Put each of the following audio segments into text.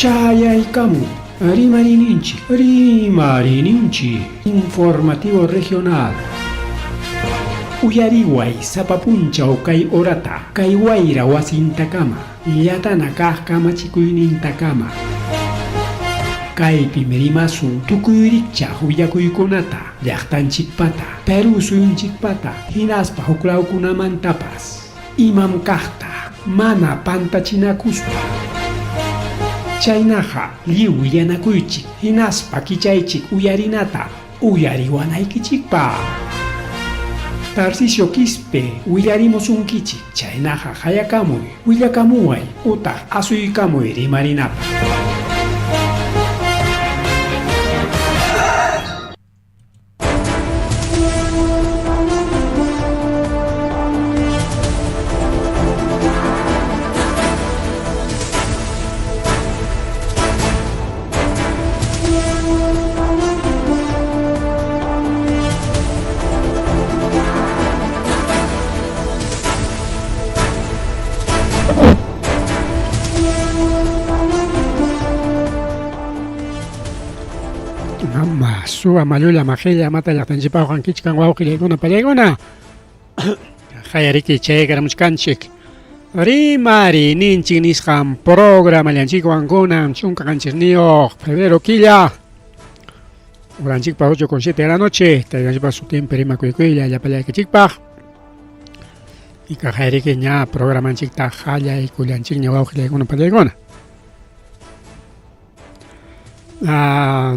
Chayaykamun Rimariyninchik, Rimariyninchik Informativo Regional. Uyariway sapa punchaw kay horata, kay wayra wasintakama, llatana kaq kamachikuynintakama. Kaypim rimasun tukuy rikchaq willakuykunata, llaqtanchikpata, Perú suyunchikpata, hinaspa huklawkunamantapas. Imam kaqta mana pantachinakuspa. Chaynaqa lliw willanakuychik hinaspa kichaychik uyarinata uyariwanaykichikpaq. Tarcisio Quispe willarimusunkichik, chaynaqa qayakamuy, willakamuway utaq asuykamuy rimarinapaq. Mama, suwa mallulla maqilla mata llaqtanchikpaq qankichkan wawqillaykuna pallaykuna. Qayariki chaykaramuchkanchik. Rimariyninchik nisqan programallanchikwan kunan 17 febrero killa. Uranchikpaq 8 con 7 de la noche. Taytanchikpaq sutinpi rimakuykuylla llapallaykichikpaq. Ikaqayriki ña programanchikta qallaykullanchikña wawqillaykuna pallaykuna. Ah,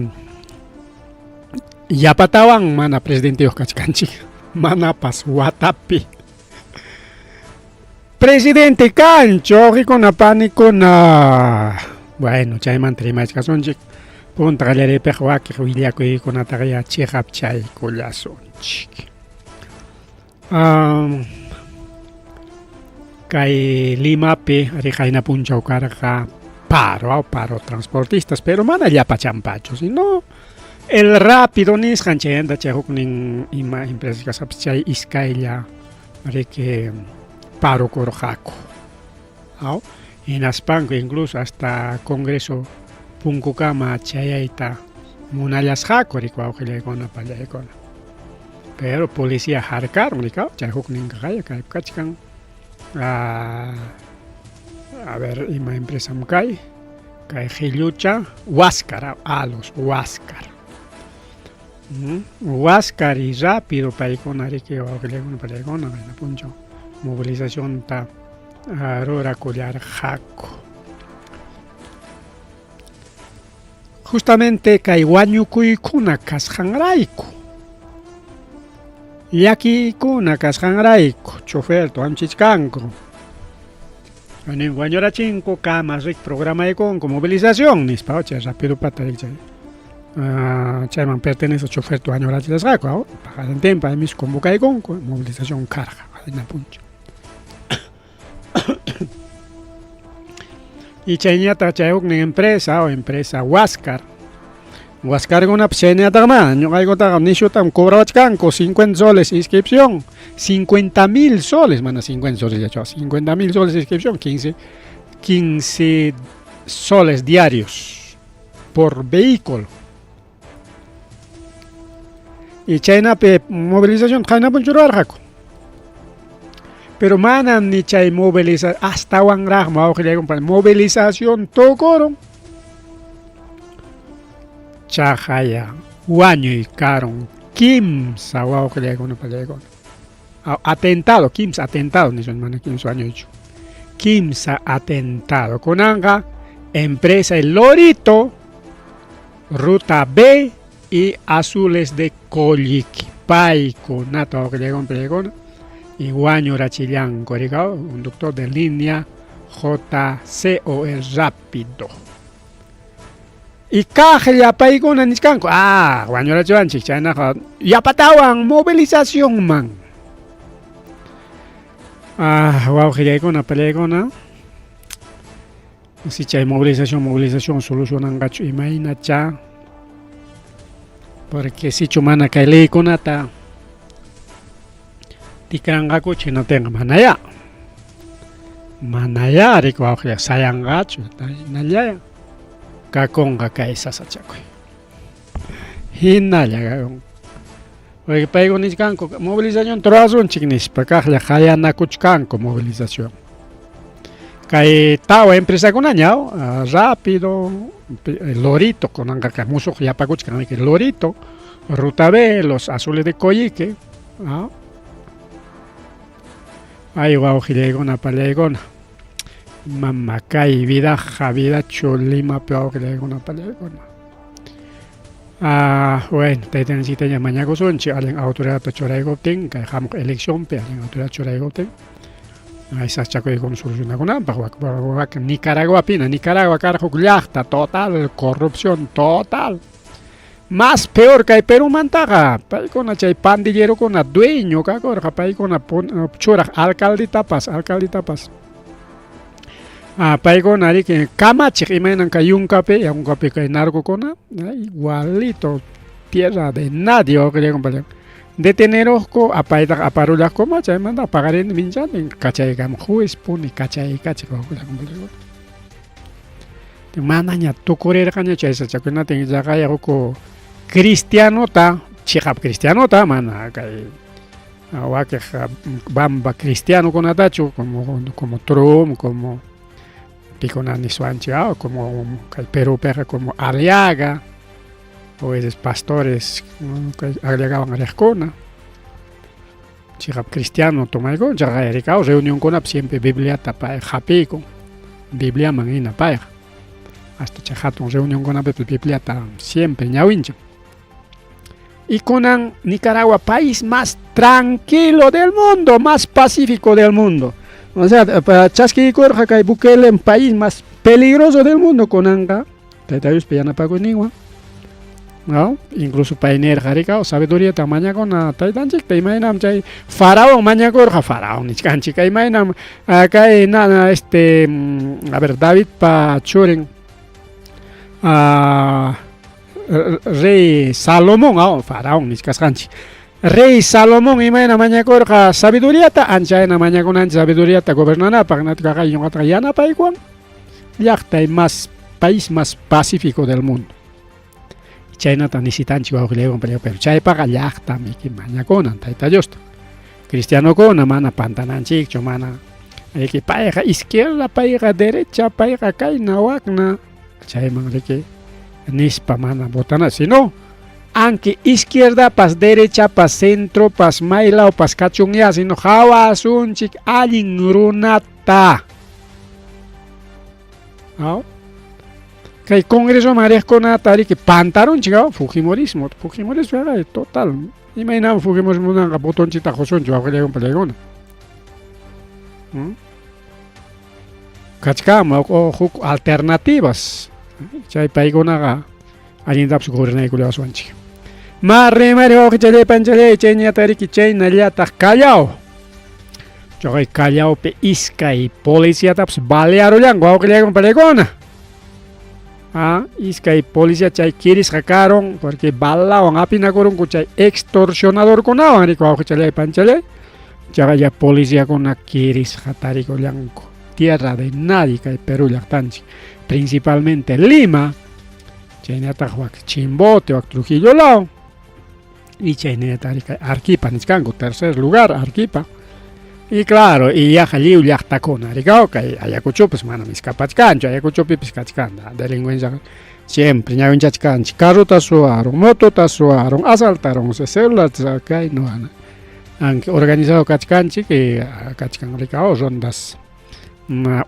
yapatawan mana presidenteyuq kachkanchik manapas watapi presidente kanchu wawqikuna panikuna bueno chaymanta rimachkasunchik punta qallariypiqa wakiq willakuykunataqa ya chiqapchaykullasunchik um, kay Limapi riqayna punchaw karqa paro paro transportistas pero mana llapachampachu sino el rápido nisqan chaymanta chay huknin ima empresa kasqapas chay iskaylla riki paro kurqaku aw hinaspanku incluso hasta congreso punkukama chayayta munallasqaku riki wawqillaykuna pallaykuna pero policía harkarun rikaw chay huknin kaqaya kaypi kachkan ah, a ver ima empresam kay kay qillucha Huáscar a los Huáscar mm? Huáscar y rápido paykuna riki wawqillaykuna pallaykuna qayna punchaw movilizacionta ah, rurakullarqaku Justamente kay wañukuykuna kasqanrayku, llakiykuna kasqanrayku choferta wañuchichkanku. Wañurachinku kamas rik programaykunku movilización nispa chay rápido pata chay ah, chayman pertenece choferta wañurachillasqaku paqarintinpa mis convocaykunku movilización karqa qayna punchaw. Y chayñataq chay huknin empresa o empresa Huáscar. Huáscarkunapas chayñataqmá ñuqaykutaqa nishutam cobrawachkanku 50 soles inscripción, 50 mil soles, mana 50 soles llachu, 50 mil soles inscripción, 15, 15 soles diarios por vehículo. Y chaynapi movilización qaynapunchu ruwarqaku. Pero manam ni chay movilización, astawanraqmi wawqillaykunpa movilización tukurun. Chaqaya wañuy karun kimsa wawqillaykuna pallaykuna. Atentado, kimsa atentado nisun mana kimsa wañuychu. Kimsa atentado. Kunanqa empresa El Lorito Ruta B y Azules de Colliqui. Paykunata wawqillaykuna pallaykuna y wañurachillanku rikaw conductor de línea JC o el rápido. Y kaqlla paykuna nichkanku, ah, wañurachiwanchik chaynaqa yapatawan movilizacionman. Ah, wawqillaykuna pallaykuna Si chay movilización, movilización solucionanqachu imaynacha. Porque sichu mana kay leykunata tikranqakuchu hinaptinqa manayá. Manayá riki wawqilla sayanqachu hinallaya. Kakunqa kay sasachakuy. Hinalla kakunqa. Porque paykuna nichkanku movilización rurasunchik nispa kaqlla qayanakuchkanku movilización. Kay tawa empresakunaña rápido, Lorito, kunanqa kay musuq yapakuchkan riki Lorito, Ruta B, los azules de Collique, ¿no? Ay wawqillaykuna pallaykuna. Mama kay vidaqa vidachu Limapi wawqillaykuna pallaykuna. Ah, bueno, taytanchiktaña mañakusunchik allin autoridadta churaykuptin, kay hamuq eleccionpi allin autoridad churaykuptin, ay sasachakuykuna solucionakunanpaq wak wak Nicaraguapina, Nicaragua karqa huk llaqta total corrupción total. Más peor kay Perumantaqa, paykuna chay pandillerokuna dueño kakurqa, paykuna churaq alcaldetapas, alcaldetapas. Ah, paykuna riki kamachiq imaynan kay yunkapi, yunkapi kay narcokuna, igualito tierra de nadie wawqillayku deteneruqku apaytaqa aparullaqkuma chaymanta paqarin minchanin kachaykamuq juez puni kachaykachiq wawqillayku. Manaña tukurirqaña chay sachakunatin ichaqa huk cristianota, chiqap cristianota, mana kay wakiq bamba cristianokunatachu como como Trump, como pikuna niswanchik, como kay Perupiqa como Aliaga, o esos pastores kay Aliagawan riqkuna. Chiqap cristiano tomaykun, chaqa rikaw reunionkunapi siempre Bibliata pay hapiykun, Bibliaman hina payqa. Hasta chay hatun reunionkunapi Bibliata siempre ñawinchan. Y kunan Nicaragua, país más tranquilo del mundo, más pacífico del mundo. O sea, chaskiykurqa kay Bukele, país más peligroso del mundo kunanqa, Tayta Diospa yanapakuyninwan. ¿No? Incluso pay nirqa rikaw sabiduríata mañakuna taytanchikta imaynam chay faraón mañakurqa, faraón nichkanchik, imaynam kay nana este a ver Davidpa churin rey Salomón, faraón nichkasqanchik. Rey Salomón imayna mañakurqa sabiduríata, anchayna mañakunanchik sabiduríata gobernanapaq, natqa ñuqataqa yanapaykuwan llaqtay más país más pacífico del mundo. Chaynata necesitanchik wawqillaywan pero chaypaqa llaqtami mañakunan Tayta Diosta. Cristianokuna mana pantananchikchu, mana riki payqa izquierda, payqa derecha, payqa kayna wakna, chayman riki nispa mana votana, sino aunque izquierdapas, derechapas, centropas, maylawpas kachunya, sino hawasunchik allin runata. ¿No? Kay congresoman riqkunata riki pantarunchik, fujimorismo, fujimorismo total. Imaynam fujimorismo munanqa botonchikta qusunchik wawqillaykuna pallaykuna. Kachkanman huk alternativas. Chay paykunaqa allintapas gobernaykullawaswanchik. Ma rimari wawqichallay panchallay chayñata riki chaynallataq Callao. Chaqay Callaopi iskay policiatapas balearullanku wawqillaykuna pallaykuna. Ah, iskay policía chay kirisqa karun porque balawan apinakurunku chay extorsionadorkunawan riki wawqichallay panchallay. Chaqa ya policiakuna kirisqa tarikullanku. Tierra de nadie kay Perú llaqtanchik, principalmente Lima, chaynataq wak Chimbote, wak Trujillo law. Y chaynallataq kay Arequipa nichkanku, tercer lugar Arequipa. Y claro, y yaqa lliw llaqtakuna rikaw kay Ayacuchopas manam escapachkanchu, Ayacuchopipis kachkan delincuencia siempre ñawinchachkanchik, carrota suwarun, motota suwarun, asaltaron, celular kayno aunque organizado kachkanchik y kachkan rikaw rondas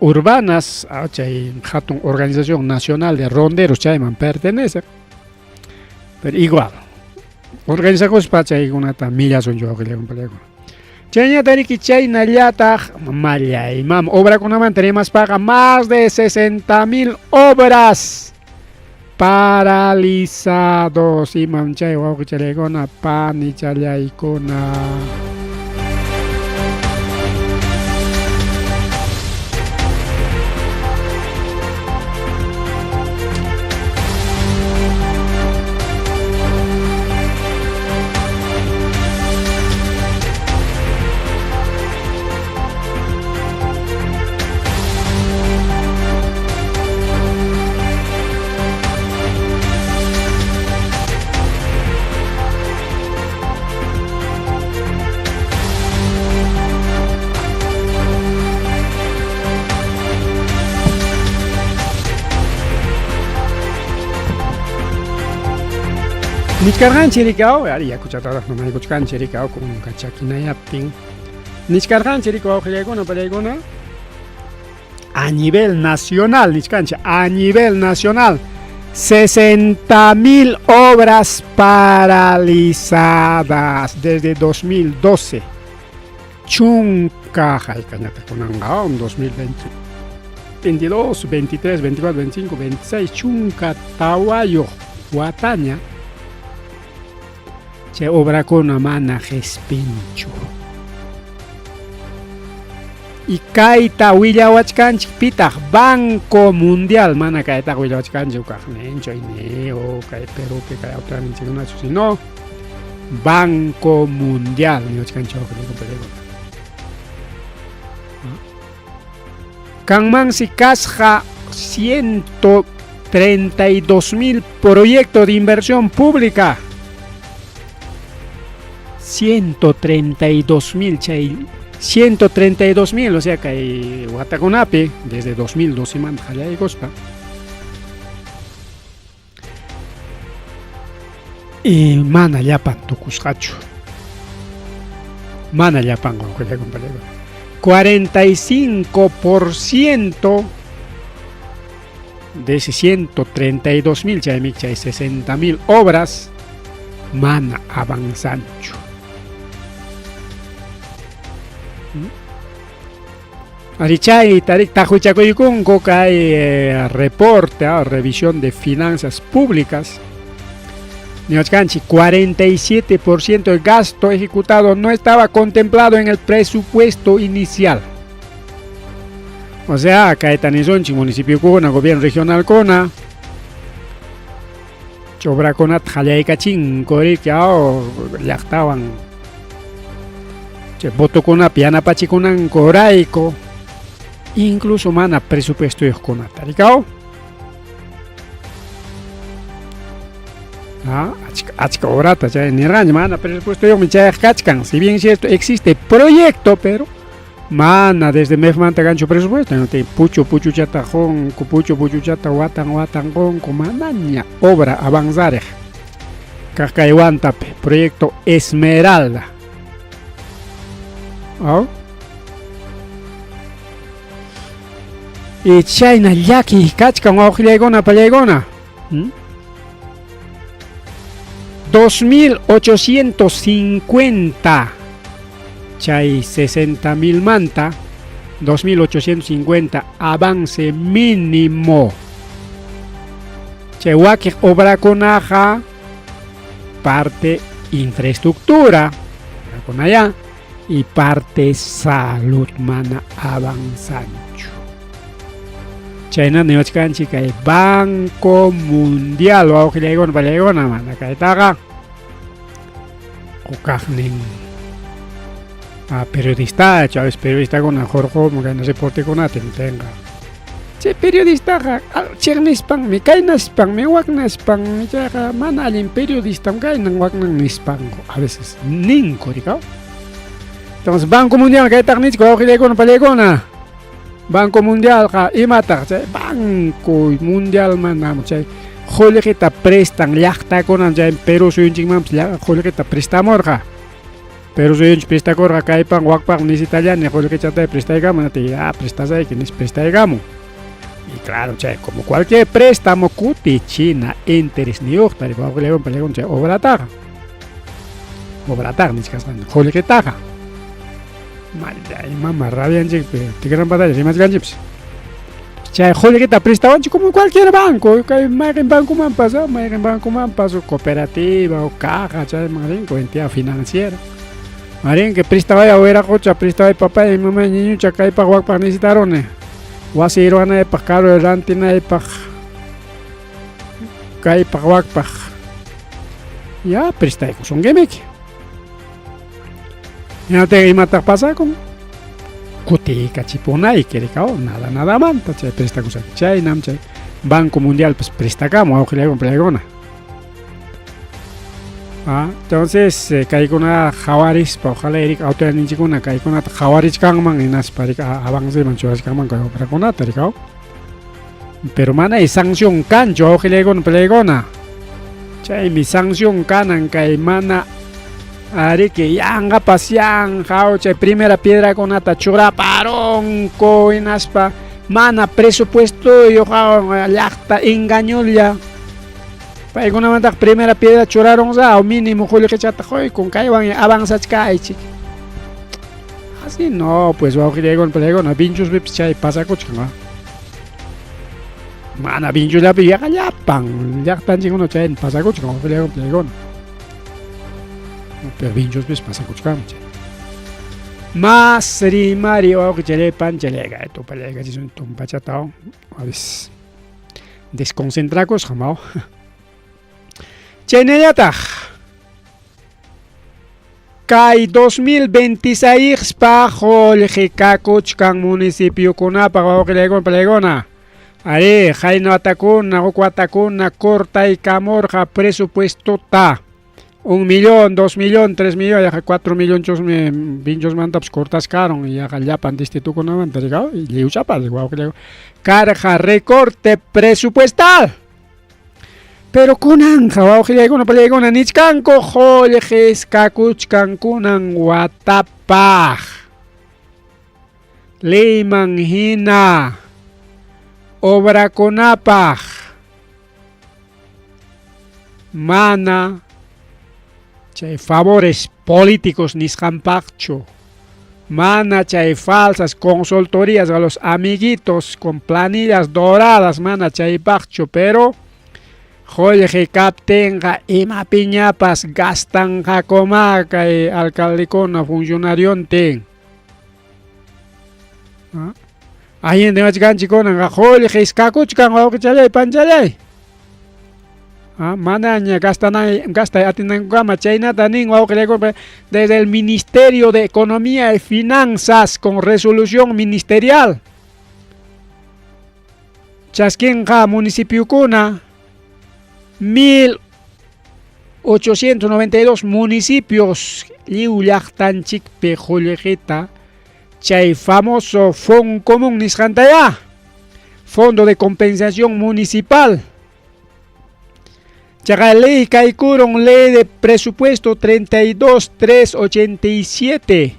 urbanas, chay hatun organización nacional de ronderos chayman pertenece. Pero igual, organizakuspa chaykunata millasunchu wawqillaykuna pallaykuna. Chayñata riki chaynallataq mallaymam obrakunamanta rimaspaqa más de 60,000 obras paralizados imam chay wawqichallaykuna panichallaykuna. Nichkarqanchik rikaw, ari yakuchataraq namaykuchkanchik rikaw kunka chakinayaptin. Nichkarqanchik rikaw wawqillaykuna pallaykuna a nivel nacional, nichkanchik a nivel nacional 60 mil obras paralizadas desde 2012. Chunka haykañata kunanqa 2020 22, 23, 24, 25, 26 chunka tawayuq wataña chay obrakuna mana qispinchu. Y kayta willawachkanchik pitaq Banco Mundial mana kaytaqa willawachkanchik kaqninchu INEO kay Perupi kay autoridadninchikkunachu sino Banco Mundial niwachkanchik Kanmansi kasqa 132 mil proyectos de inversión pública. 132 mil chay 132 mil, o sea kay watakunapi desde 2012 manta qallaykuspa y mana llapan tukusqachu. Mana llapan 45% de ese 132 mil, chaymi chay 60 mil obras mana avanzanchu. Arichay, tarik tahuchakuykunku kay reporte, revisión de finanzas públicas. Niwachkanchik, 47% del gasto ejecutado no estaba contemplado en el presupuesto inicial. O sea, kayta nisunchik municipio kuna, gobierno regional kuna, obrakunata qallaykachinku riki llaqtawan chay votokunapi yanapachikunankurayku incluso mana presupuestoyuqkunata rikaw. Achka achka horata chay nirqanchik mana presupuestoyuqmi chayaq kachkan si bien cierto existe proyecto pero mana desde MEFmanta kanchu presupuesto puchu puchuchata qunku puchu puchuchata watan watan qunku manaña obra avanzariq kaq kay Huantapi proyecto Esmeralda. ¿Oh? Y chayna llaki kachkan wawqillaykuna pallaykuna. 2850 chay 60 mil manta 2850 avance mínimo. Chay wakiq obrakunaqa parte infraestructura obrakunaya y parte salud mana avanzanchu. Chayna niwachkanchik kay Banco Mundial wawqillaykuna pallaykuna mana kaytaqa hukaqnin periodistachu a veces periodistakuna hurqumun kayna reportekunata tinqa chay periodistaqa chiqnispanmi kaynaspanmi waknaspanmi chayqa mana allin periodistam kaynan waknan nispanku a veces ninku rikaw. Entonces Banco Mundial kaytaq nichik wawqillaykuna pallaykuna Banco Mundialqa imataq chay Banco Mundial manam chay qullqita prestan llaqtakunam chay Perú suyunchikmanpas qullqita prestamurqa. Perú suyunchik prestakurqa kaypaq wakpaq necesitallani qullqichatay prestaykamun ya prestasayki nispa prestaykamun. Y claro chay como cualquier préstamo kutichina interesniyuqta wawqillaykuna pallaykuna chay obrataqa. Obrataqa nichkasqan qullqitaqa. Mallay mama rabianchikpi tikranpatalla rimachkanchikpas. Chay qullqita prestawanchik como cualquier banco, kay mayqin bancomanpas, mayqin bancomanpas cooperativa o caja chayman rinku entidad financiera. Marinki prestawaya wiraqucha, prestaway papay, mamay, ñiñucha kaypaq wakpaq necesitaruni. Wasi ruwanaypaq, karu rantinaypaq, kaypaq wakpaq. Ya prestaykusunkimiki. Hinaptin imataq pasakun? Kutiykachipunayki rikaw nada nadamanta chay prestakusqayki. Chaynam chay Banco Mundial pues prestakamun wawqillaykuna pallaykuna. Entonces kaykuna qhawarispa ojalá rika autoridadninchikkuna kaykunata qhawarichkanman hinaspa rika avanceman churachkanman kay obrakunata rikaw. Pero mana sanción kanchu wawqillaykuna pallaykuna. Chaymi sanción kanan kay mana ariki yanqapas yanqa chay primera piedrakunata churaparunku hinaspa mana presupuestoyuq llaqta engañolla. Paykunamantaq primera piedra churarunqa mínimo qullqichata quykun kaywan avanzachkaychik. Así no, pues wawqillaykuna palaykuna Vinchuspipas chay pasakuchkan. Mana Vinchullapi yaqa llapan llaqtanchikkuna chayna pasakuchkan wawqillaykuna palaykuna. Pero Vinchuspis pasakuchkanmi chay. Mas rimari wawqichalay panchalay tupallaykachisun tumpachata a veces desconcentrakusqa maw. Chaynallataq kay 2026 paq qullqi kakuchkan municipiokunapaq wawqillaykuna palaykuna. Arí, qayna watakuna, huk watakuna cortaykamurqa presupuestota. 1 millón, 2 millón, 3 millón, yaqa 4 millón chusmi Vinchusmantapas cortascaron yaqa llapan distritokunamanta rikaw lliwchapas wawqillaykuna. Karqa recorte presupuestal. Pero kunanqa wawqillaykuna palaykuna nichkanku qullqis kakuchkan kunan watapaq. Leyman hina obrakunapaq mana chay favores políticos nisqanpaqchu, mana chay falsas consultorías a los amiguitos con planillas doradas mana chaypaqchu, pero qullqi kaptinqa imapiñapas gastanqakuma kay alcaldekuna funcionariontin. Allinta rimachkanchik kunanqa qullqis kakuchkan wawqichalay panchalay. Manaña gastanay gastay atinankukama chaynata nin wawqillaykuna desde el Ministerio de Economía y Finanzas con resolución ministerial. Chaskinqa municipiokuna 1892 municipios lliw llaqtanchikpi qullqita chay famoso Foncomún nisqantayá, Fondo de Compensación Municipal. Chaqa ley kaykurun ley de presupuesto 32387.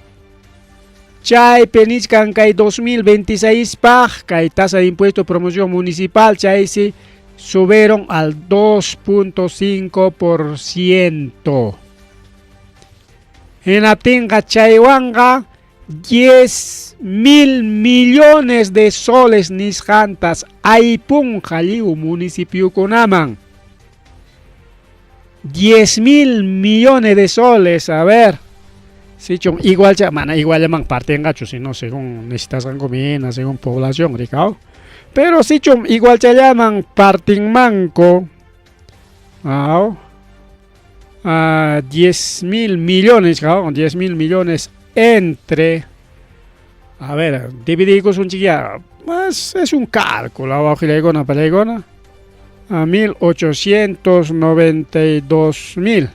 Chaypi nichkan kay 2026 paq kay tasa de impuesto de promoción municipal chaysi subieron al 2.5%. Hinaptinqa chaywanqa 10 mil millones de soles nisqantas aypunqa lliw municipiokunaman. 10 mil millones de soles, a ver. Sichum igual cha, mana iguallaman partinqachu, sino según necesitasqanku hina, según población, rikaw. Pero sichum igual challaman partinmanku, aw, 10 mil millones, 10 mil millones entre, a ver, dividiykusunchik ya, es un cálculo, wawqillaykuna palaykuna, a 1892 mil.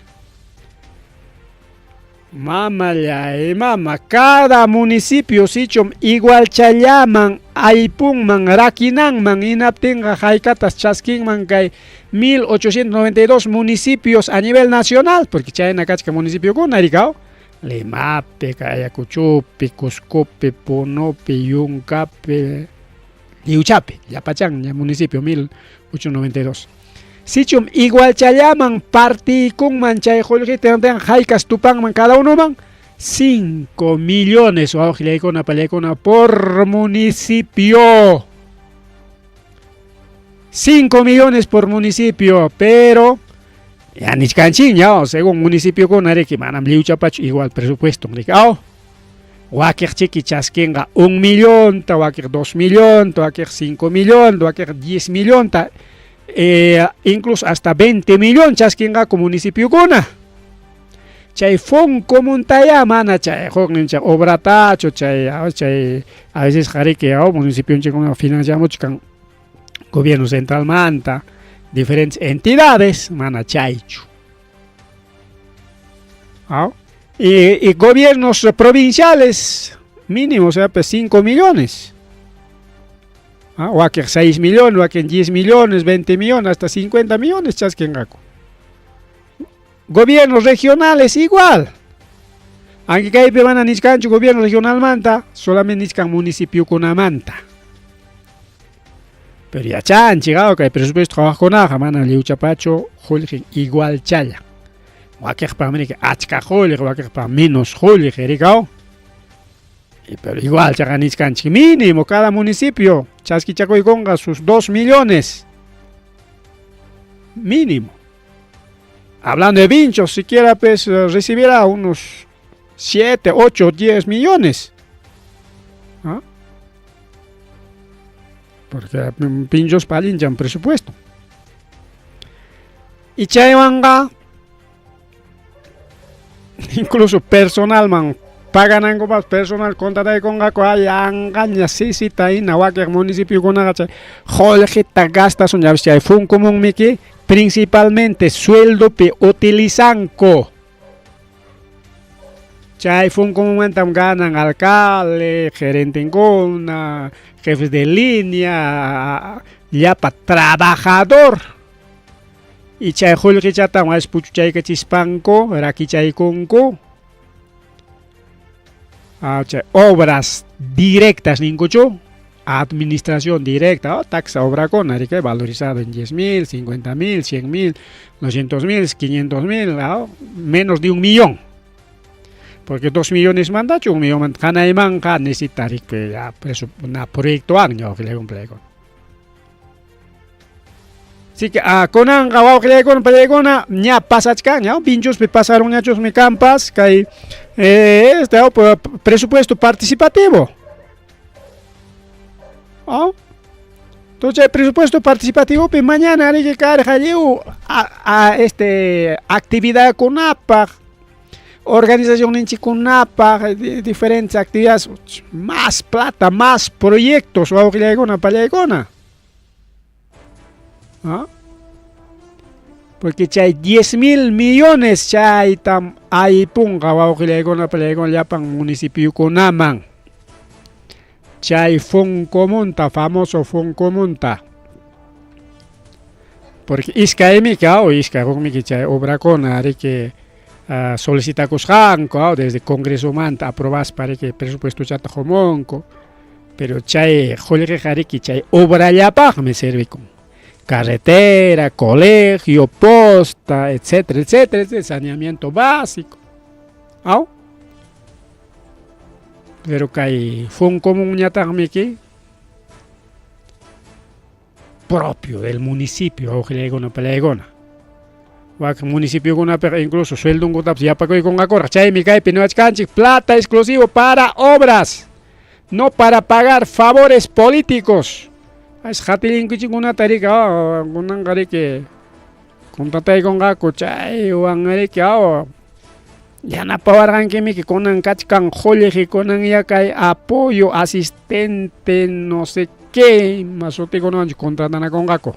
Mamallay mama, cada municipio sichum igual challaman aypunman rakinanman hinaptinqa haykatas chaskinman kay 1892 municipios a nivel nacional, porque chayna kachka municipiokuna rikaw, Limapi, Ayacuchopi, Cuscopi, Punopi, Yuncapi, Lliwchapi, llapachan municipio 1892. Sichum igual challaman partiykunman chay qullqita haykas tupanman cada unoman 5 millones wawqillaykuna pallaykuna por municipio. 5 millones por municipio, pero ya nichkanchikña, según municipiokuna riki manam lliwchapachu igual presupuesto riki. Wakiq chiki chaskinqa 1 millonta, wakiq 2 millonta, wakiq 5 millonta, wakiq 10 millonta, incluso hasta 20 millón chaskinqaku municipiokuna. Chay Foncomuntaya mana chay huknin chay obratachu chay chay a veces qariki municipionchikkuna financiamuchkan gobierno centralmanta diferentes entidades mana chaychu. Y gobiernos provinciales mínimo, o sea, pues 5 millones. Wakiq 6 millones, wakin 10 millones, 20 millones, hasta 50 millones chaskinqaku. Gobiernos regionales igual. Aunque kaypi mana nichkanchu gobierno regionalmanta, solamente nichkan municipiokunamanta. Pero yachanchik, kay presupuesto qhawaqkunaqa mana lliwchapachu qullqin igualchalla. Wakiqpaqmi riki achka qullqi, wakiqpaq menos qullqi, rikaw. Pero igual chaqa nichkanchik mínimo cada municipio chaskichakuykunqa sus 2 millones. Mínimo. Hablando de Vinchos, siquiera pues recibirá unos 7, 8, 10 millones. ¿Ah? Porque Vinchos palinchan presupuesto. Y chaywanqa incluso personalman paganankupas personal contrataykunqaku ay anqaña sisita hina wakiq municipiokunaqa chay qullqita gastasun ñapis chay funkumunmiki principalmente sueldopi utilizanku chay funkumunmantam ganan alcalde, gerentenkuna, jefes de línea, llapa trabajador. Y chay qullqichatam as puchuchaykachispanku rakichaykunku chay obras directas ninkuchu administración directa, oh, taxa obrakuna riki valorizado en 10 mil, 50 mil, 100 mil, 200 mil, 500 mil, oh, menos de un millón. Porque 2 millones mandachu, un millón hanaymanqa necesita riki ya una proyecto año wawqillaykuna. Así que kunanqa wawqillaykuna pallaykuna ña pasachkan ña Vinchospi pasarunñachusmi kanpas kay este oh, presupuesto participativo. Oh. Entonces, el presupuesto participativo mañana riki karqa lliw a este actividadkunapaq organizacionninchikkunapaq diferentes actividades, más plata, más proyectos wawqillaykuna pallaykuna. ¿Ah? Porque chay 10 mil millones chaytam aypunqa wawqillaykuna pallaykuna llapan municipiokunaman. Chay Foncomunta, famoso Foncomunta. Porque iskaymi o iskay hukmiki chay obrakuna riki solicitakusqanku desde Congresomanta aprobaspa riki presupuestochata qumunku. Pero chay qullqiqa riki chay obrallapaqmi servikun. Carretera, colegio, posta, etcétera, etcétera, etcétera, saneamiento básico. ¿Aw? Pero kay Foncomunñataqmiki propio del municipio wawqillaykuna pallaykuna. Wakin municipiokunapiqa incluso sueldonkutapas yapakuykunqakuraq. Chaymi kaypi niwachkanchik plata exclusivo para obras, no para pagar favores políticos. As qatillinkuchikunata riki kunanqa riki contrataykunqaku chaywan riki yanapawarqankimiki kunan kachkan qullqi kunan ya kay apoyo asistente no sé qué ima sutikunawanchu contratanakunqaku.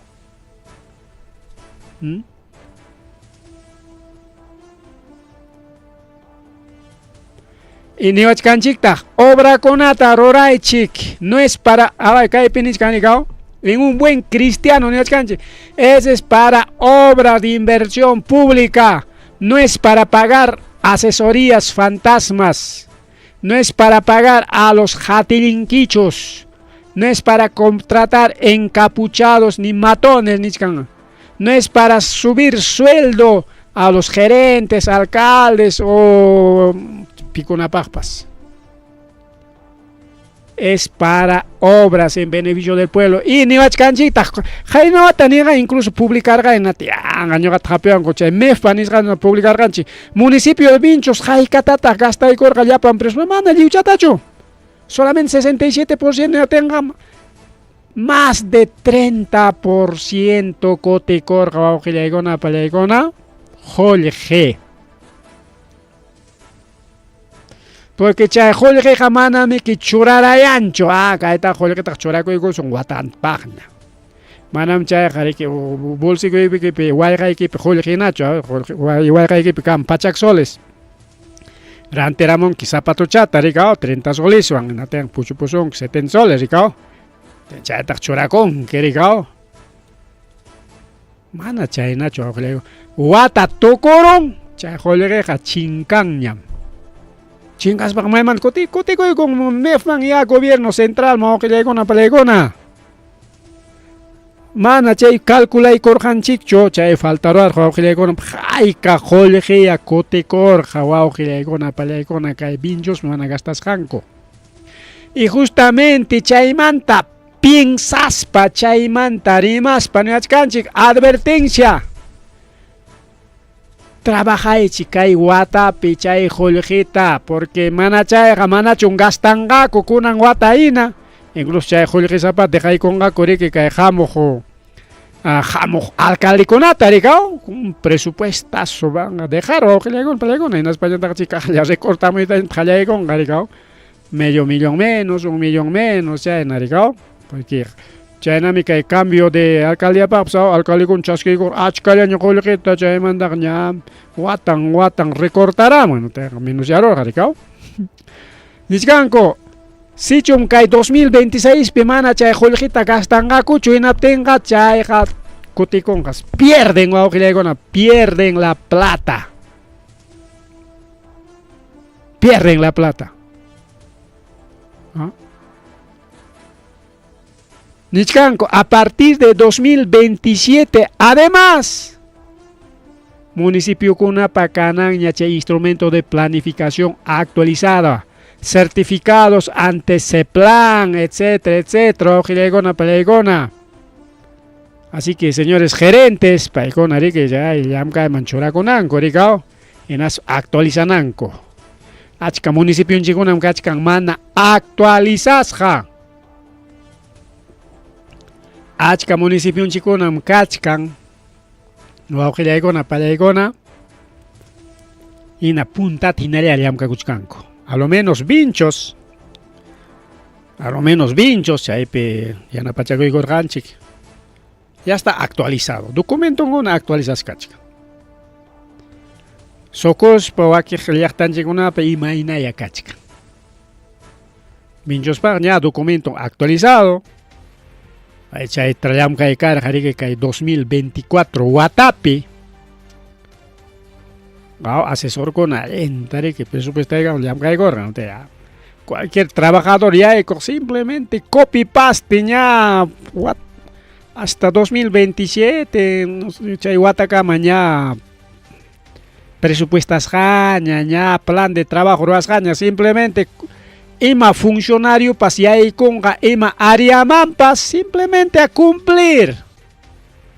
Y niwachkanchiktaq obrakunata ruraychik no es para a kaypi nichkani en un buen cristiano niwachkanchik ese es para obras de inversión pública, no es para pagar asesorías fantasmas, no es para pagar a los jatilinquichos, no es para contratar encapuchados ni matones nichkan, no es para subir sueldo a los gerentes, alcaldes o pikunapaqpas. Es para obras en beneficio del pueblo. Y niwachkanchiktaq haynawata niqa incluso publicarqa yanqa ñuqata hapiwanku chay MEFpa nisqanta publicarqanchik. Municipio de Vinchos haykatataq gastaykurqa llapan presupuesto mana lliwchatachu. Solamente 67% yatinqa más de 30% kutikurqa wawqillaykuna pallaykuna qullqi. Porque chay qullqiqa manamiki churarayanchu. Ah, kayta qullqitaq churakuykusun watanpaqña. Manam chayqa riki bolsilloykipi wayqaykipi qullqinachu, wayqaykipi kan pachak soles. Rantiramunki zapatochata rikaw 30 soleswan, natin puchupusunki 70 soles rikaw. Chaytaq churakunki rikaw. Mana chaynachu wawqillayku. Wata tukurun, chay qullqiqa chinkanñam. Chinkaspaqa mayman kuti kutikuykun MEFman ya gobierno central wawqillaykuna palaykuna. Mana chay calculaykurqanchikchu chay faltaruwarqa wawqillaykuna hayka qullqiya kutikurqa wawqillaykuna palaykuna kay vinchosmi mana gastasqanku. Y justamente chaymanta piensaspa chaymanta rimaspa niwachkanchik advertencia. Trabajaychik kay watapi chay qullqita porque mana chayqa manachun gastanqaku kunan wata hina incluso chay qullqisapata dejaykunqaku riki kay hamuq hamuq alcaldekunata rikaw un presupuestazo van a dejar wawqillaykuna pallaykuna hinaspa ñataq chikaqlla recortamuyta qallaykunqa rikaw medio millón menos, un millón menos, chayna rikaw porque chaynami kay cambio de alcaldíapaqpas alcaldekuna chaskiykur achkallaña qullqita chaymantaqa ña watan watan recortaramun menos yarurqa rikaw. Nichkanku sichum kay 2026 pi mana chay qullqita gastanqakuchu hinaptinqa chayqa kutikunqas pierden wawqillaykuna pierden la plata pierden la plata. ¿Ah? Nichkanku, a partir de 2027, además, municipiokunapa kananña chay instrumento de planificación actualizada, certificados ante CEPLAN, etcétera, etcétera, wawqillaykuna, pallaykuna. Así que, señores gerentes, paykuna riki ya llamkayman churakunanku, rikaw, hinas actualizananku. Achka municipionchikkunam kachkan mana actualizasqa. Achka municipionchikkunam kachkan wawqillaykuna, pallaykuna, hina puntata hinalla llamkakuchkanku. A lo menos Vinchos, a lo menos Vinchos, chaypi yanapachakuykurqanchik. Ya está actualizado. Documentonkuna actualizasqa kachkan. Socospa wakiq llaqtanchikkunapi imaynaya kachkan. Vinchospaq ña documento actualizado. Chayta llamkay karqa riki kay 2024 watapi. Asesorkuna allinta riki presupuestayqa llamkaykurqa. Cualquier trabajador yaykuq simplemente copy paste ña hasta 2027 chay watakama ña presupuestasqaña, ña plan de trabajo ruwasqaña, simplemente ima funcionariopas yaykunqa ima áreamanpas simplemente a cumplir.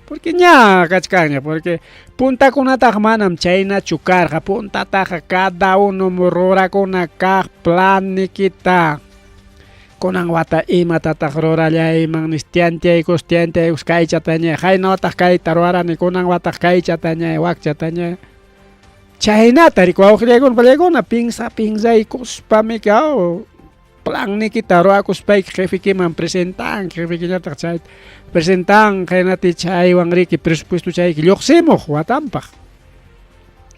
Porque ña kachkanña, porque puntakunataqa manam chaynachu karqa, puntataqa cada uno rurakuna kaq plannikita. Kunan wata imatataq rurallayman nis tiantiyaykus tiantiyaykus kaychataña, qayna wataq kayta ruwarani, kunan wataq kaychataña, wakchataña. Chaynata riki wawqillaykuna pallaykuna pinsa pinsaykuspami plannikita ruwakuspayki jefekiman presentanki, jefekiñataq chayta presentanqa hinati chaywan riki presupuesto chayki lluqsimuq watanpaq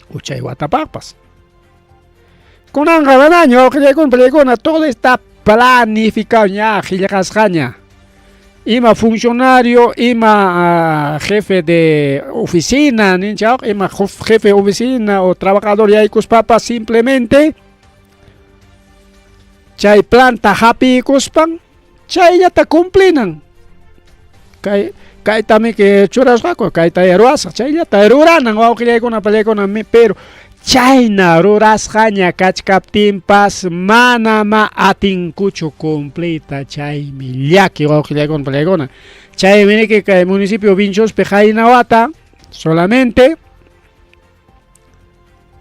o chay watapaqpas. Kunanqa manaña wawqillaykuna pallaykuna todo está planificado ña qillqasqaña. Ima funcionario, ima jefe de oficina, ninchaq, ima jefe de oficina o trabajador yaykuspapas simplemente chay planta hapiykuspan chayllata cumplinan. Kay kaytami que churasqaku, kayta ruwasaq, chayllata ruranan wawqillaykuna pallaykuna, pero chayna rurasqaña kachkaptinpas manama atinkuchu cumpliyta, chaymi llaki wawqillaykuna pallaykuna. Chaymi niki kay municipio Vinchospi qayna wata solamente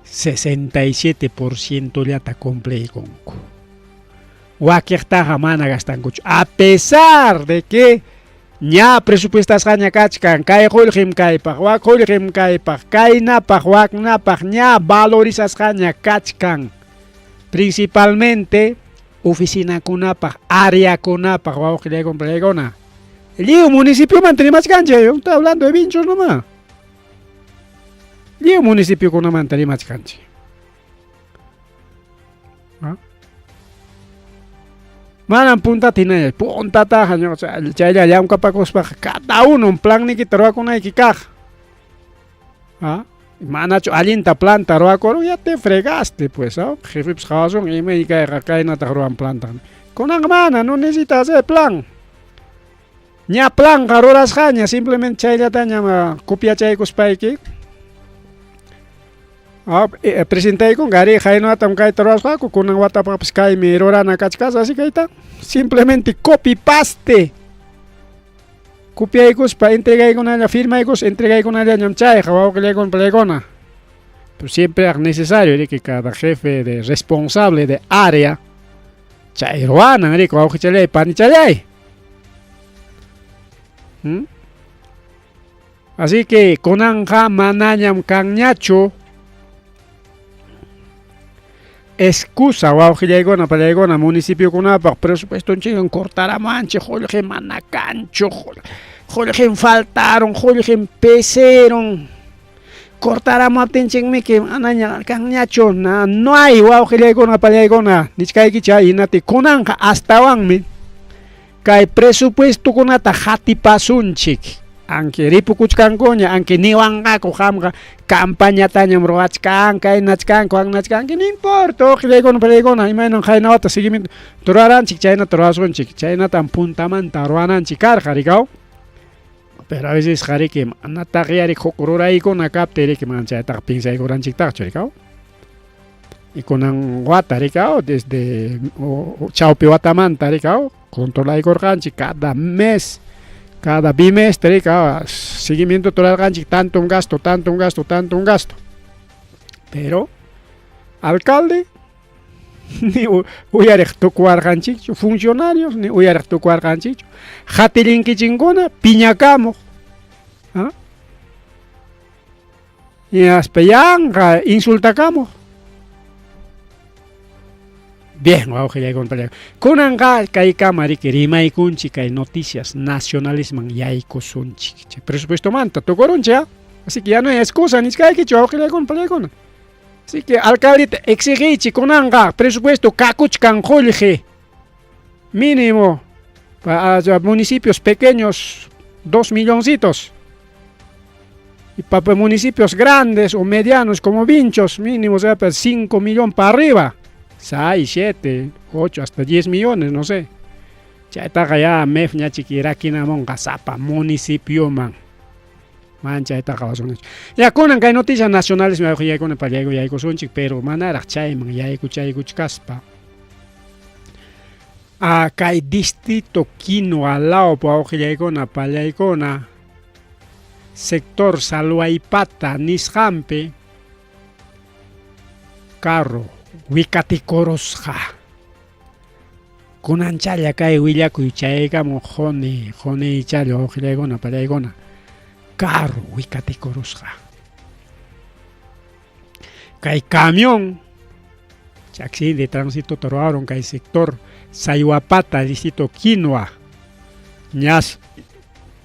67% llata cumpliykunku. Wakiqtaqa mana gastankuchu, a pesar de que ña presupuestasqaña kachkan, kay qullqim kaypaq, wak qullqim kaypaq, kaynapaq, waknapaq, ña valorizasqaña kachkan. Principalmente oficinakunapaq, áreakunapaq, wawqillaykuna pallaykuna. Lliw municipiomanta rimachkanchik, yo estoy hablando de Vinchos nomás. Lliw municipiokunamanta rimachkanchik. ¿Ah? Manam puntata hinaña, puntataqa chaylla llamkapakuspaqa cada uno plannikita ruwakunayki kaq. ¿Ah? Manachu allinta planta ruwakurun, ya te fregaste pues, ¿ah? Jefepas qawasun imay kayqa kaynataq ruwan planta. Kunanqa mana, no necesitas hacer plan. Ña planqa rurasqaña, simplemente chayllatañam copiachaykuspayki presentaykunqa, arí, qaynawatam kayta rurasqaku, kunan watapaqpas kaymi rurana kachkasqa, así kayta simplemente copy paste. Copiaykuspa entregaykunalla, firmaykuspa entregaykunallañam chayqa, wawqillaykuna palaykuna. Pero siempre es necesario que cada jefe de responsable de área chay ruwanan, riki, wawqichallay, panichallay. Así que kunanqa manañam kanñachu excusa, wawqillaykuna, palaykuna, municipiokunapaq presupuestonchikwan cortaramuwanchik, qullqi mana kanchu, qullqim faltaron, qullqim peserun, cortaramuwaptinchikmiki manaña kanñachu, no hay, wawqillaykuna, palaykuna, nichkaykichik hinati kunanqa astawanmi kay presupuestokunata qatipasunchik. Aunque ripukuchkankuña, aunque niwanqaku qamqa campañatañam ruwachkan, kaynachkanku, annachkanki, no importa, wawqillaykuna, palaykuna, imaynam qaynawata seguimiento ruraranchik, chaynata ruwasunchik, chaynatam puntamanta ruwananchik karqa, rikaw. Pero a veces riki manataq riki huk ruraykuna kaptin riki mana chaytaqa piensaykuranchiktaqchu, rikaw. Y kunan wata rikaw, desde chawpi watamanta rikaw, controlaykurqanchik cada mes, cada bimestre rikaw, seguimiento rurarqanchik tanto un gasto, tanto un gasto, tanto un gasto. Pero alcalde ni uyariq tukuwarqanchikchu, funcionarios ni uyariq tukuwarqanchikchu, hatillinkichinkuna piñakamuq. ¿Ah? Hinaspa yanqa insultakamuq. Bien, wawqillaykuna, palaykuna. Kunanqa kaykama riki rimaykunchik kay noticias nacionalisman yaykusunchik. Chay presupuestomanta tukurunchik, ¿ah? Así que ya no hay excusa nichkaykichu, wawqillaykuna, palaykuna. Así que alcaldeta exigiychik kunanqa presupuesto kakuchkan qullqi mínimo para municipios pequeños 2 milloncitos. Y para municipios grandes o medianos como Vinchos, mínimo sea 5 millones para arriba. 6, 7, 8, hasta 10 millones, no sé. Chaytaqa ya MEF ñachiki rakinamunqa sapa municipioman. Man chaytaqa wasunchik. Ya kunan kay noticias nacionales yaykuna pa yaykusunchik, pero manaraq chayman yaykuchaykuchkaspa. Kay distrito Quinua lawpi wawqillaykuna pallaykuna sector Salwaypata nisqanpi carro wikatikurusqa. Kunanchalla kay willakuy chayaykamun quni quniychalla wawqillaykuna pallaykuna carro wikatikurusqa. Kay camión accidente de tránsito ruwaron kay sector Sayhuapata, distrito Quinua. Ñas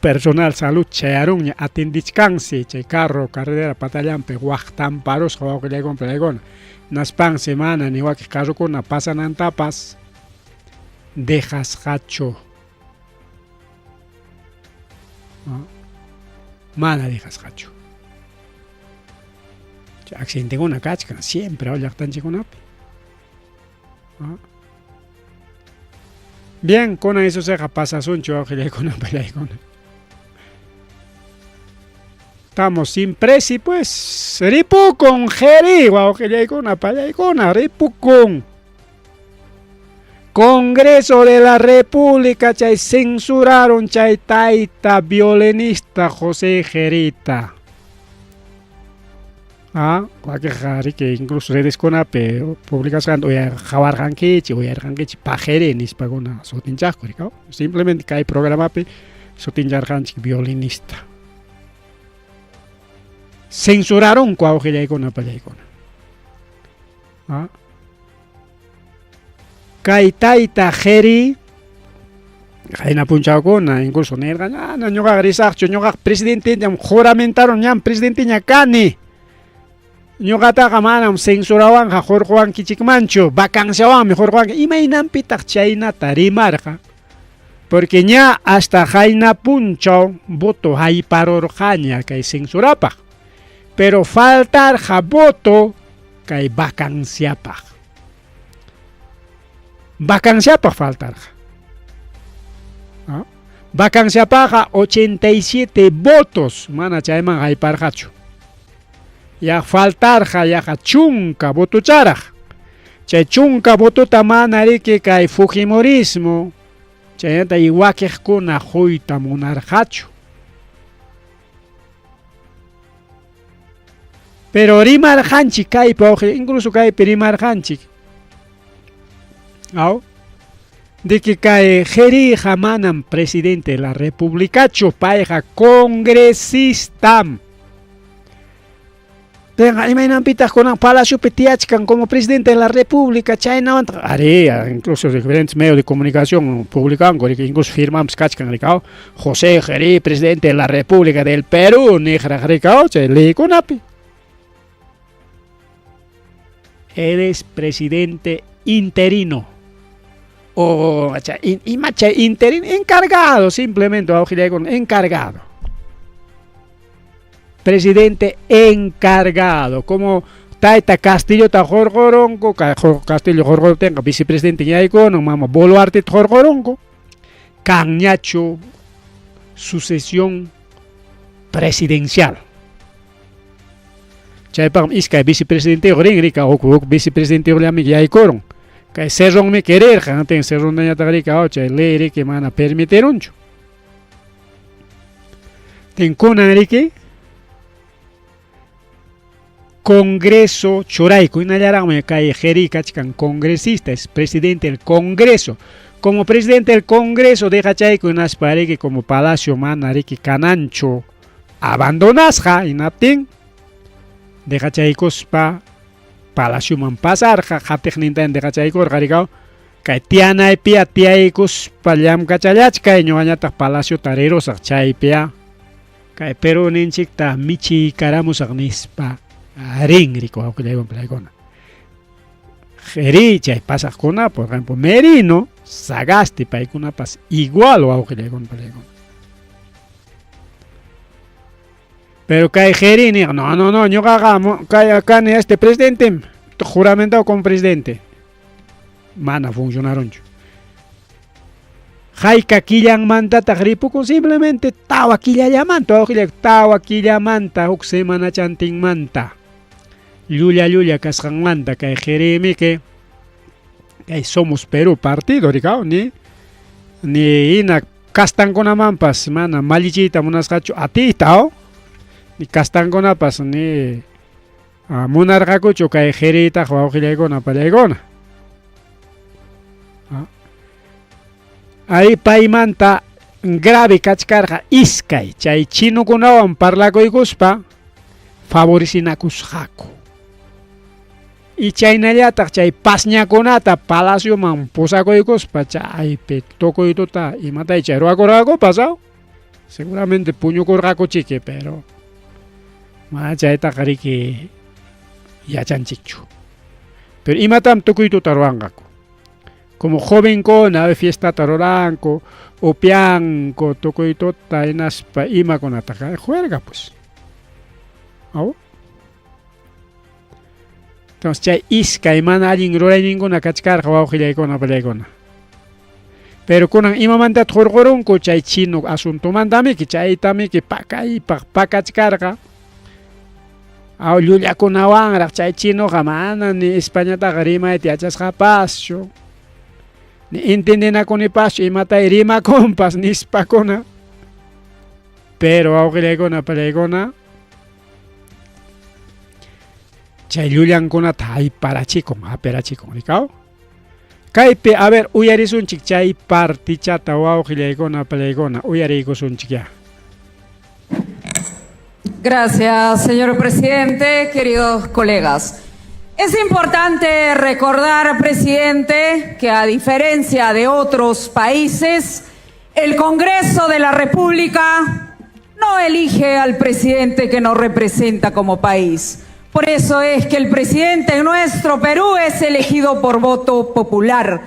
personal salud chayarunña atendichkansi chay carro carretera patallanpi waqtamparusqa wawqillaykuna palaykuna. Naspansi mana ni wakiq carrokuna pasanantapas dejasqachu. Mana dejasqachu. Chay accidentekuna kachkan siempre llaqtanchikkunapi. Bien, kunan eso seqa pasasunchu wawqillaykuna palaykuna. Estamos sin presi pues. Ripukun Jeri, wawqillaykuna palaykuna, ripukun. Congreso de la República chay censuraron chay tayta violinista José Jerita. Wakiqqa riki incluso redeskunapi publicasqanta qhawarqankichik, uyarqankichik pajeri nispakuna sutinchaqku rikaw. Simplemente kay programapi sutincharqanchik violinista. Censuraronku wawqillaykuna pallaykuna. Kay tayta Jeri qayna punchawkuna incluso nirqa, "Ana ñuqaqa risaqchu, ñuqaqa presidenteñam juramentaron ñam presidenteña kani. Ñuqataqa manam censurawanqa hurquwankichikmanchu, vacanciawanmi hurquwanki." Imaynanpitaq chaynata rimarqa? Porque ña hasta qayna punchaw voto hayparurqaña kay censurapaq. Pero faltarqa voto kay vacanciapaq. Vacanciapaq faltarqa. ¿Ah? Vacanciapaqqa 87 votos mana chayman hayparqachu. Ya faltarqa yaqa chunka votocharaq. Chay chunka votota mana riki kay fujimorismo chaynata y wakiqkuna quyta munarqachu. Pero rimarqanchik kaypi wawqi, incluso kaypi rimarqanchik. Aw? De que kay Jeriqa manam presidente de la repúblicachu, payqa congresistam. Tenga imaynanpitaq kunan palaciopi tiyachkan como presidente de la república chaynawantaq arí, incluso diferentes medios de comunicación publicanku, incluso firmanpas kachkan rikaw, José Jerí, presidente de la República del Perú, niqraq rikaw chay leykunapi. Eres presidente interino. O ima chay interino, encargado simplemente, encargado. Presidente encargado, como Tayta Castillota hurquronku, Castillo hurquruptinqa vicepresidente yaykunan, mama Boluarteta hurquronku, kanñachu sucesión presidencial. Chaypaqmi iskay vicepresidenteyuq rin, rika huk huk vicepresidenteyuqllami yaykurun. Kay Cerronmi querirqa, antin Cerrontañataq rika chay ley riki mana permitirunchu. Tinkunan riki Congreso churayku, hinallaraqmi kay Jerí kachkan congresista, es presidente del Congreso. Como presidente del Congreso dejachayku hinaspa riki como palacio mana riki kananchu abandonasqa, hinaptin dejachaykuspa palacioman pasarqa, qatiqninta dejachaykurqa rikaw kay tiyanaypiya tiyaykuspa llamkachallachkay, ñuqañataq palaciota rirusaq chaypiya kay Perú ninchikta michiykaramusaq nispa rin riku wawqillaywan palaykuna. Jerí chay pasaqkuna, por ejemplo, Merino, Sagasti, paykunapas igual wawqillaykuna palaykuna. Pero kay Jerí niq, no, no, no, ñuqaqa kay kani este presidente, juramentado como presidente. Mana funcionaronchu. Hayka killanmantataq ripukun simplemente tawa killallamanta, wawqilla, tawa killamanta, huk semanachantinmanta. Llulla llulla kasqanmanta kay Jeremique, kay Somos Perú partido rikaw, ni ni hina kastankunamanpas mana mallichiyta munasqachu atiyta, oh? Ni kastankunapas ni munarqakuchu kay Jeriytaq wawqillaykuna pallaykuna. Ahí paymanta grave kachkarqa iskay chay chinokunawan parlakuykuspa favorecinakusqaku. Y chaynallataq chay pasñakunata palacioman pusakuykuspa chaypi tukuy tuta imatay chay ruwakurqakupas, aw? Seguramente puñukurqakuchiki, pero mana chaytaqa riki yachanchikchu. Pero imatam tukuy tuta ruwanqaku. Como jovenkuna fiestata ruranku, upianku, tukuy tuta hinaspa imakunataqa juerga pues. Aw? Entonces chay iskay mana allin rurayninkuna kachkarqa wawqillaykuna pallaykuna. Pero kunan imamantataq hurqurunku chay chino asuntomantamiki, chaytamiki pakaypaq pakachkarqa. Aw llullakunawanraq chay chinoqa mana ni Españataqa rimayta yachasqapaschu. Ni entendinakunipaschu imatay rimakunpas nispakuna. Pero wawqillaykuna pallaykuna chay llullankunata hayparachikun, hapirachikun, rikaw. Kaypi, a ver, uyarisunchik chay partichata wawqillaykuna pallaykuna, uyariykusunchik ya. Gracias, señor presidente, queridos colegas. Es importante recordar, presidente, que a diferencia de otros países, el Congreso de la República no elige al presidente que nos representa como país. Por eso es que el presidente en nuestro Perú es elegido por voto popular.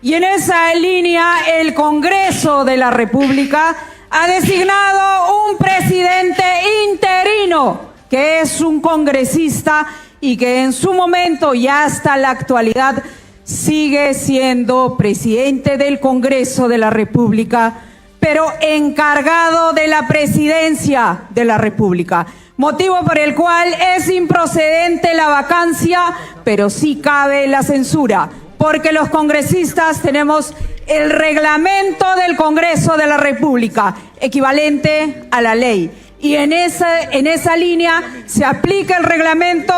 Y en esa línea, el Congreso de la República ha designado un presidente interino. que es un congresista y que en su momento y hasta la actualidad sigue siendo presidente del Congreso de la República, pero encargado de la presidencia de la República. Motivo por el cual es improcedente la vacancia, pero sí cabe la censura, porque los congresistas tenemos el reglamento del Congreso de la República, equivalente a la ley. Y en esa línea se aplica el reglamento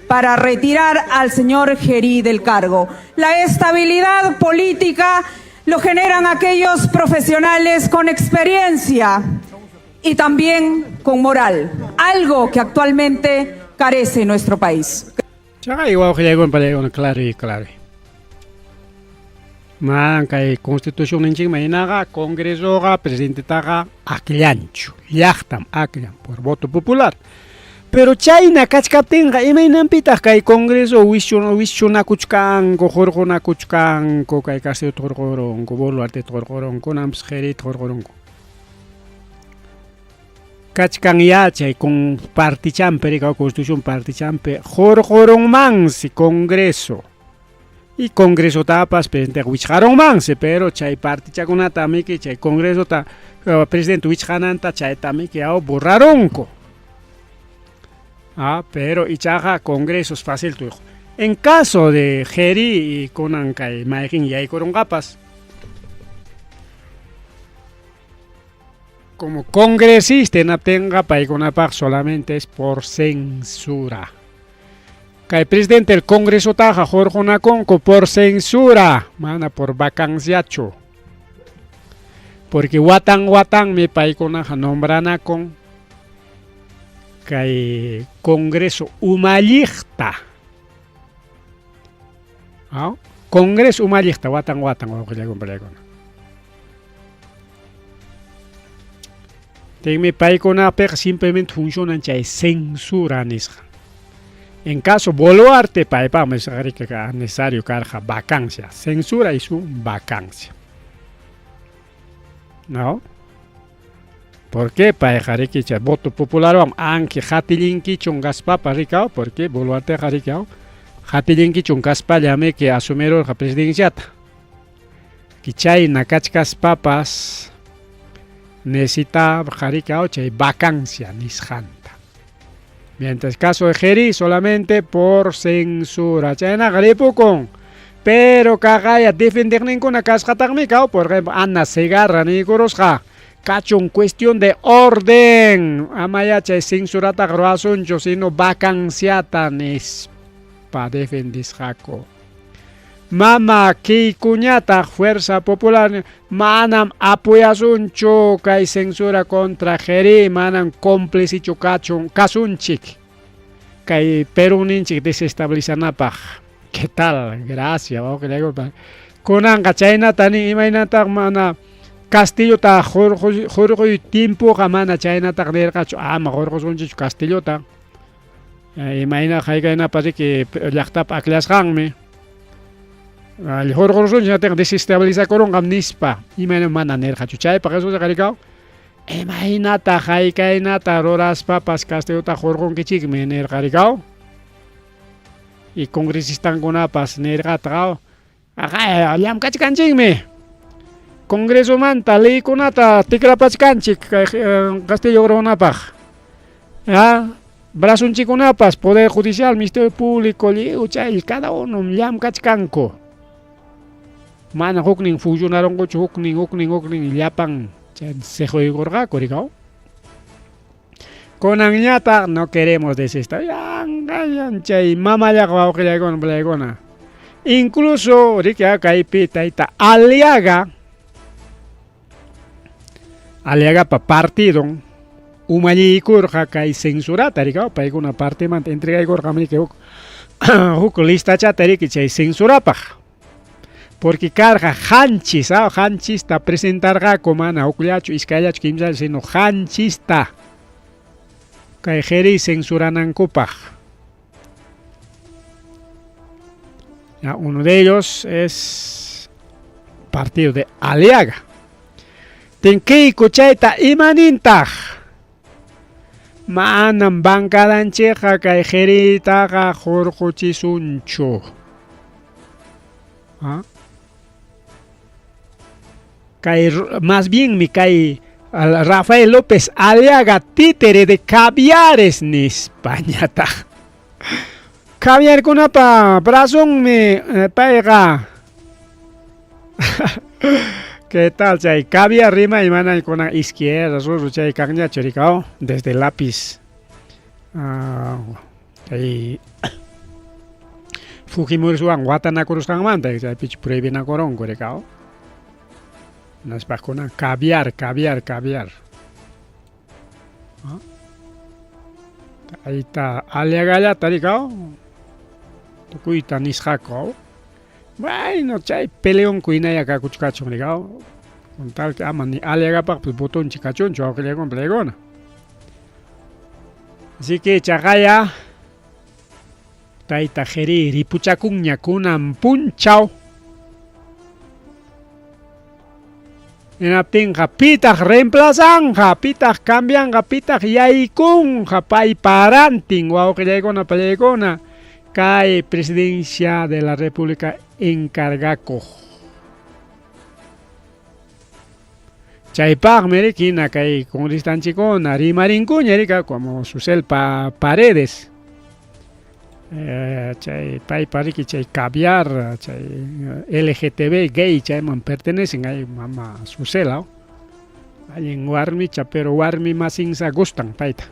para retirar al señor Jerí del cargo. La estabilidad política lo generan aquellos profesionales con experiencia y también con moral, algo que actualmente carece nuestro país. Chay wawqillaykuna panillaykuna claro y claro. Manan kay constitucionninchikman hinaqa congresoqa presidentetaqa akllanchu, llaqtam akllan por voto popular. Pero chayna kachkaptinqa imaynanpitaq kay congreso wischunakuchkanku, hurqunakuchkanku, kay Castillota hurqurunku, Boluarteta hurqurunku, kunanpas Jerita hurqurunku. Kachkan yachay con partichampi rika constitución partichampi hurqurunmansi congreso. Y congresotapas presidente wichqarunmansi, pero chay partichakunata miki chay congresota presidente wichqananta chayta miki aw borrarunku. Ah, pero ichaqa congresos fácil tu hijo. En caso de Jerí y kunan kay mayqin yaykurunqapas como congresista hinaptinqa paykunapaq solamente es por censura. Kay presidente del congresotaqa hurqunakunku por censura, mana por vacanciachu. Porque watan watanmi paykunaqa nombranakun kay congreso umalliqta. Ah, congreso umalliqta watan watan wawqillaykuna panillaykuna. Tinmi paykunapiqa simplemente funcionan chay censura nisqa. En caso Boluarte, paypaqmi necesario karqa vacancia, censura y su vacancia. ¿No? ¿Por qué? Payqa riki chay voto popularwan anki hatillinkichun kaspapas rikaw, porque Boluarteqa rikaw hatillinkichun kaspallamiki asumirurqa presidenciata. Chayna kachkaspapas necesita rikaw chay vacancia nisqanta. Mientras caso de Jerí solamente por censura. Chaynaqa ripukun. Pero kaqaya defendeqninkuna kasqataqmi kaw, por ejemplo, Ana Segarra niykurusqa. Kachun cuestión de orden. Amaya chay censurataqa ruwasunchu, sino vacanciata nispa defendisqaku. Mama Keikoñataq Fuerza Popular manam apoyasunchu kay censura contra Jerí, manam cómplicichu kachun kasunchik kay Perúninchik desestabilizanapaq. ¿Qué tal? Gracias, wawqillaykupa. Kunanqa chaynata nin imaynataq mana Castillota hurquy tiempoqa mana chaynataq nirqachu, ama hurqusunchikchu Castillota. Imayna haykaynapas riki llaqtapa aklasqanmi. Hurqurusunchik natinqa desestabilizakurunqam nispa, imayna mana nirqachu. Chaypaq Jesusqa rikaw, imaynata haykaynata ruraspapas Castillota hurqunkichikmi nirqa rikaw. Y congresistankunapas nirqataq, llamkachkanchikmi. Congresomanta leykunata tikrapachkanchik kay Castillo hurqunapaq. Ya, brazunchikunapas, Poder Judicial, Ministerio Público, lliw chay cada uno llamkachkanku. Mana huknin funcionarunkuchu, huknin, huknin, huknin llapan chay siquykurqaku rikaw. Kunanñataq no queremos desestabilizar chay mamallaqa wawqillaykuna panillaykuna. Incluso riki kaypi tayta Aliaga, Aliagapa partidon umalliykurqa kay censurata rikaw, paykuna partimanta entregaykurqa riki huk huk listachata riki chay censurapaq. Porque karqa qanchis, qanchista presentarqaku mana hukllachu, iskayllachu, kimsallachu, sino qanchista kay Jerí censuranankupaq. Ya, uno de ellos es partido de Aliaga. Tin Keiko chayta imanintaq. Manam bancadanchikqa kay qiriytaqa hurquchisunchu. ¿Ah? Kay más bienmi kay Rafael López Aliaga títere de caviares nispañataq. Caviarkunapa brazonmi payqa. ¿Qué tal chay caviar rimay manay kunan izquierda ruru chay kanñachu rikao desde lápiz chay Fujimoriswan watanakurusqanmanta chaypichu prohibinakurunku rikao naspaqkuna caviar caviar caviar Ahí está Aliagallata rikao tukuyta nisqaku. Bueno, chay peleonku hinalla kakuchkachun rikao. Con tal que ama ni Aliagapaqpas votonchik kachunchu wawqillaykuna palaykuna. Así que chaqaya tayta Jeri ripuchakunña kunan punchaw. Hinaptinqa pitaq reemplazanja, pitaq cambianqa, pitaq yaykunqa paypa rantin wawqillaykuna palaykuna kay presidencia de la República encargakuq. Chaypaqmi riki hina kay congresistanchikkuna rimarinkuña rika como Susel Paredes. Chay paypa riki chay caviar, chay LGTB gay chayman pertenecen ay mama Susela. Allin warmicha pero warmi masinsa gustan payta.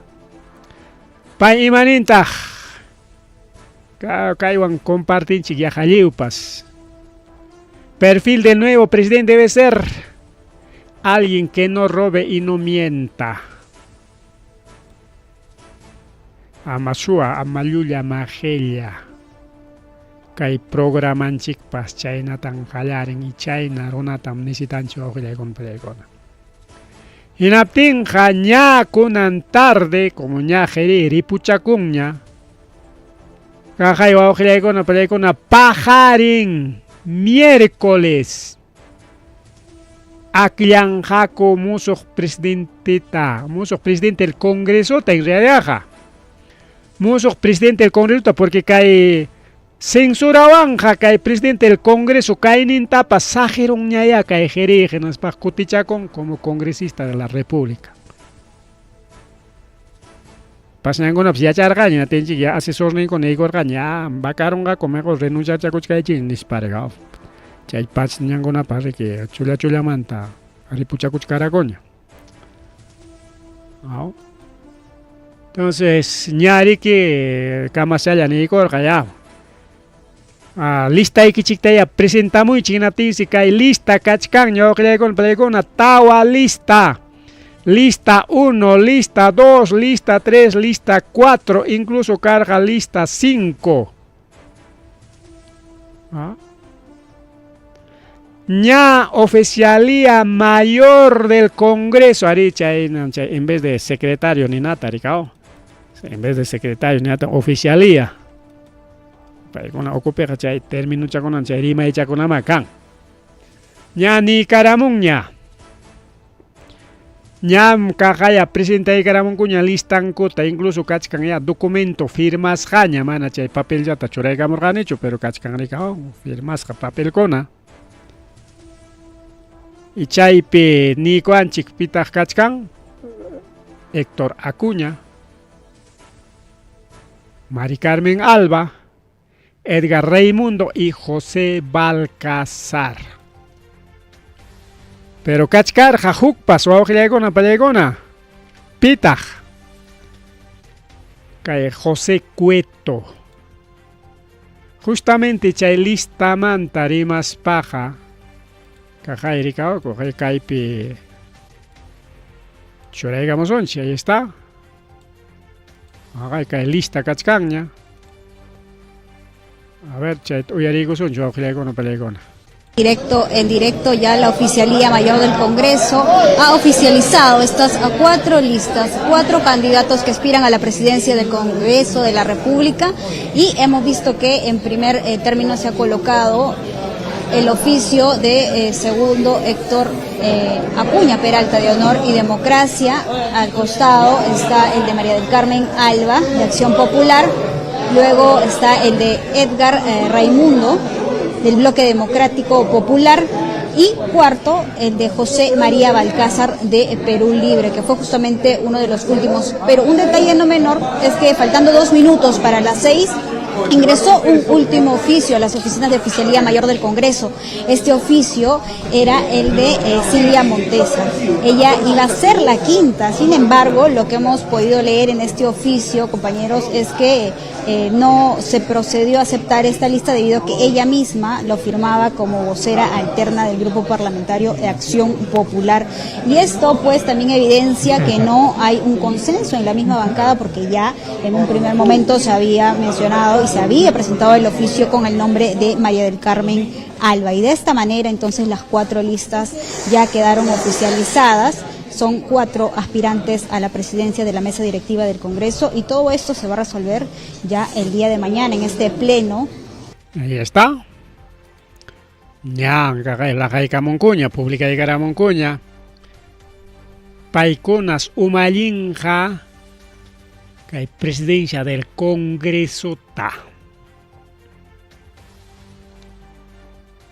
Pay imanintaq kaywan compartinchik yaqa lliwpas. Perfil del nuevo presidente debe ser alguien que no robe y no mienta. Ama suwa, ama llulla, ama qilla. Kay programanchikpas chaynatan qallarin y chayna runatam necesitanchik wawqillaykuna pallaykuna. Hinaptinqa ña kunan tarde, como ña Jeri ripuchakunña, kaqay wawqillaykuna pallaykuna paqarin miércoles akllanqaku musuq presidenteta, musuq presidente del Congresota en realidadqa. Musuq presidente del Congresota porque kay censurawanqa kay presidente del Congreso kaynintapas saqirunñayá kay Jeri hinaspaq kutichakun como congresista de la República. Pasñankunapas yacharqaña tinchik ya asesorninkuna niykurqaña ya vakarunqaku mejor renunciachakuchkaychik nisparqa. Chay pasñankunapas riki chulla chullamanta ripuchakuchkarakuña. Entonces ña riki kamasalla niykurqa ya. Listaykichiktaya presentamuychik hinaptinsi kay lista kachkan ñawqillaykuna palaykuna tawa lista. Lista 1, lista 2, lista 3, lista 4, incluso karqa lista 5. Ña oficialía mayor del Congreso, ari chay, chay, en vez de secretario ni nada, rikao. En vez de secretario ni nada, oficialía. Paykuna ukupiqa chay terminuchakuna chay rimaychakunama kan. Ña nikaramunña. Ñam kaqaya presentaykaramunkuña listankuta, incluso kachkan ya documento firmasqaña, mana chay papelllata churaykamurqanichu, pero kachkan rikao firmasqa papelkuna. Y chaypi niykuanchik pitaq kachkan Héctor Acuña, Mari Carmen Alba, Edgar Raimundo y José Balcazar. Pero kachkarqa hukpas wawqillaykuna pallaykuna pitaq kay José Cueto. Justamente chay listamanta rimaspaqa kaqay rikawku kaypi churaykamusunchik, ahí está. Aqay kay lista kachkanña. A ver, chayta uyariykusunchik wawqillaykuna pallaykuna. Directo, en directo ya la Oficialía Mayor del Congreso ha oficializado estas 4 listas, 4 candidatos que aspiran a la presidencia del Congreso de la República, y hemos visto que en primer término se ha colocado el oficio de segundo Héctor Acuña Peralta de Honor y Democracia. Al costado está el de María del Carmen Alba de Acción Popular. Luego está el de Edgar Raimundo del Bloque Democrático Popular. Y cuarto, el de José María Balcázar de Perú Libre, que fue justamente uno de los últimos. Pero un detalle no menor es que faltando 2 minutos para las 6, ingresó un último oficio a las oficinas de Oficialía Mayor del Congreso. Este oficio era el de Silvia Monteza. Ella iba a ser la quinta, sin embargo, lo que hemos podido leer en este oficio, compañeros, es que no se procedió a aceptar esta lista debido a que ella misma lo firmaba como vocera alterna del Grupo Parlamentario de Acción Popular. Y esto pues también evidencia que no hay un consenso en la misma bancada, porque ya en un primer momento se había mencionado y se había presentado el oficio con el nombre de María del Carmen Alba. Y de esta manera entonces las 4 listas ya quedaron oficializadas. Son 4 aspirantes a la presidencia de la mesa directiva del Congreso y todo esto se va a resolver ya el día de mañana en este pleno. Ahí está. Ña, laqaykamunkuña, publicaykaramunkuña. Paykunas umallinqa kay presidencia del Congreso ta.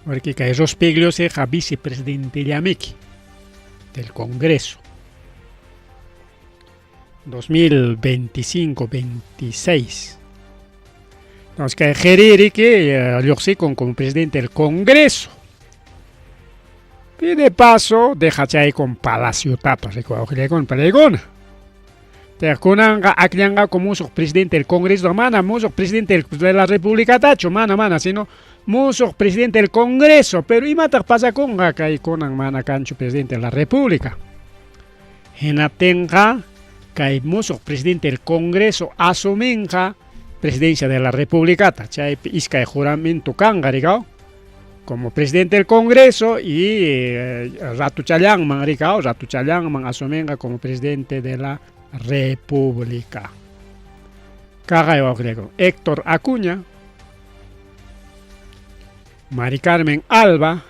Porque kay Rospigliosi vicepresidente llamiki del Congreso. 2025-26. Entonces, que Geriri que lluqsikun como presidente del Congreso. Y de paso, deja chay con Palacio Tapas, con Palegona. Te kunanga akllanga como musuq presidente del Congreso, mana musuq presidente de la República tacho, mana mana, sino musuq presidente del Congreso, pero imataq pasakunqa kay kunan mana kanchu presidente de la República. Hinaptinqa kay musuq presidente del Congreso asuminqa presidencia de la República, chaypi iskay juramento kanqa rikaw como presidente del Congreso y ratuchallanman rikaw, ratuchallanman asuminqa como presidente de la República. Kaqay wawqillayku, Héctor Acuña, Mari Carmen Alba,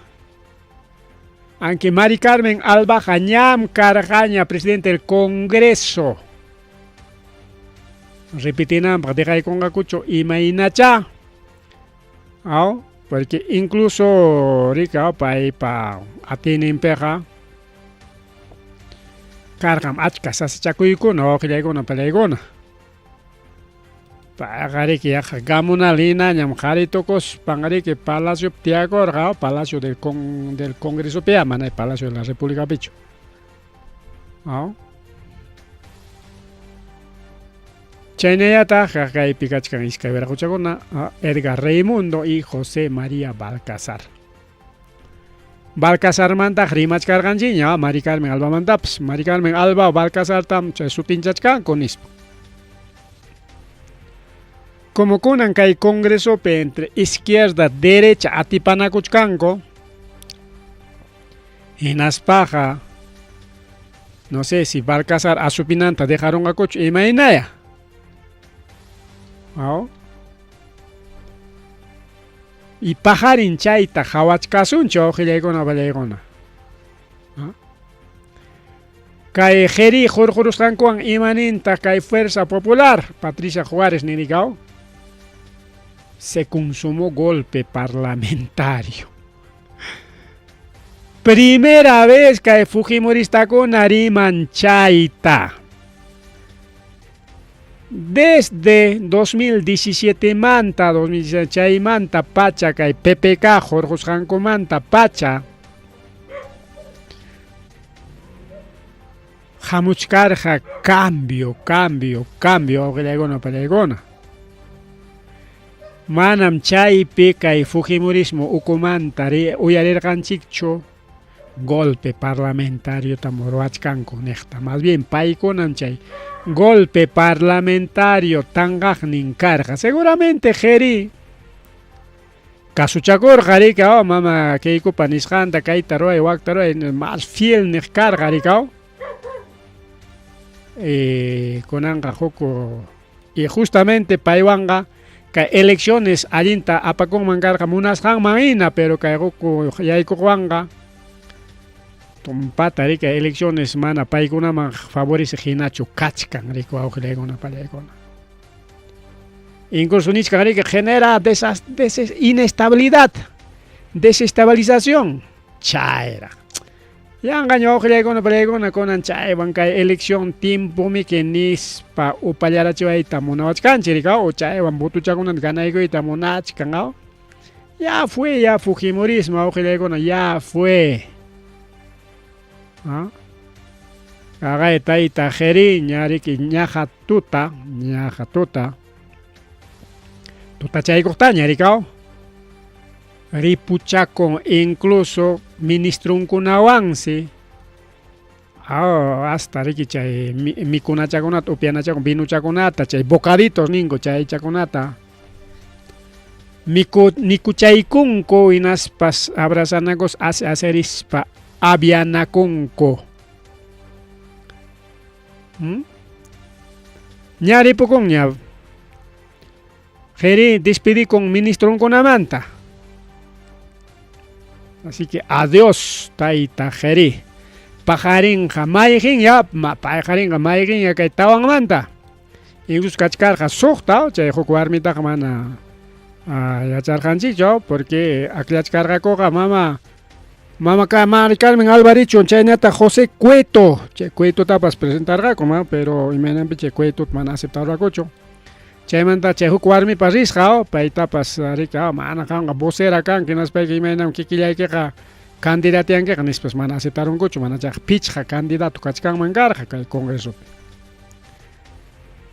aunque Mari Carmen Alba ñam karqaña presidente del Congreso. Repitinanpaq deqaykunqakuchu imaynacha. Aw, porque incluso rika paypa atiyninpiqa karqam achka sasachakuykuna wawqillaykuna palaykuna. Payqa riki yaqa gamunal hinañam qhari tukuspan riki Palacio tiyakurqa, Palacio del Congreso piya, mana Palacio de la República pichu. Aw. Chaynallataq kaypi kachkan iskay wiraquchakuna, Edgar Raimundo y José María Balcázar. Balcázarmantaq rimachkarqanchikña, Mari Carmen Albamantapas. Mari Carmen Alba Balcázartam chay sutinchachkanku nispa. Como kunan kay Congresopi entre izquierda, derecha atipanakuchkanku, hinaspaqa no sé si Balcázar asupinanta dejaronqakuchu imaynaya. Aw. Y pajarin chayta qhawachkasunchu wawqillaykuna wawallaykuna. Kay Jeri hurqurusqankuwan imanintaq kay Fuerza Popular, Patricia Juárez nirikaw, se consumó golpe parlamentario. Primera vez kay Fujimoristakuna riman chayta. Desde 2017 manta, 2017 chaymanta pacha kay PPK hurqusqankumanta pacha hamuchkarqa cambio, cambio, cambio, wawqillaykuna pallaykuna. Manam chaypi kay Fujimorismo ukumanta uyarirqanchikchu golpe parlamentario ruwachkanku niqta. Más bien paykunam chay golpe parlamentario tanqaqnin karqa. Seguramente Jeri kasuchakurqa rikaw mama Keikopa nisqanta kayta ruway wakta ruway más fiel niq karqa rikaw. Kunanqa huk y justamente paywanqa Kay elecciones allinta apakunman karqa munasqanman hina, pero kay quku yaykuqwanqa tumpata riki elecciones mana paykunaman favorece hinachu kachkan riki wawqillaykuna pallaykuna. Incluso nichkan riki genera desas, des, inestabilidad, desestabilización. Chayraq. Yanqaña wawqillaykuna pallaykuna kunan chaywan kay elección tiempomiki nispa upallarachiwayta munawachkanchik riki o chaywan votochakunanta ganaykuyta munachkan aw. Ya fue ya fujimorismo wawqillaykuna ya fue. ¿Ah? Kaqay tayta Jeri ña riki ñaqa tuta, ñaqa tuta. Tutachaykuqtaña riki aw. Ripuchakun incluso ministrunkunawansi aw hasta riki chay mikunachakunata upyanachakunata vinochakunata chay bocaditos ninku chaychakunata miku mikuchaykunku hinaspas abrazanakus asi aserispa avianakunku hmm? Ña ripukunña Jeri despidikun ministronkunamanta. Así que adiós, tayta Jeri. Paqarinqa mayqin ya, paqarinqa mayqin ya kay tawanmanta. Incluso kachkarqa suqta, chay huk warmitaqa mana yacharqanchikchu, porque akllachkarqakuqa mama mama Mari Carmen Alvarichun chaynataq José Cueto, chay Cuetotapas presentarqaku, ma, pero imaynanpi chay Cuetota mana aceptarqakuchu. Chaymanta chay huk warmipa risqa, paytapas riki, mana qamqa vocera kanki, hinaspayki imaynam kikillaykiqa candidatiankiqa nispas mana aceptarunkuchu, mana chayqa pichqa candidato kachkanman karqa kay congresopi.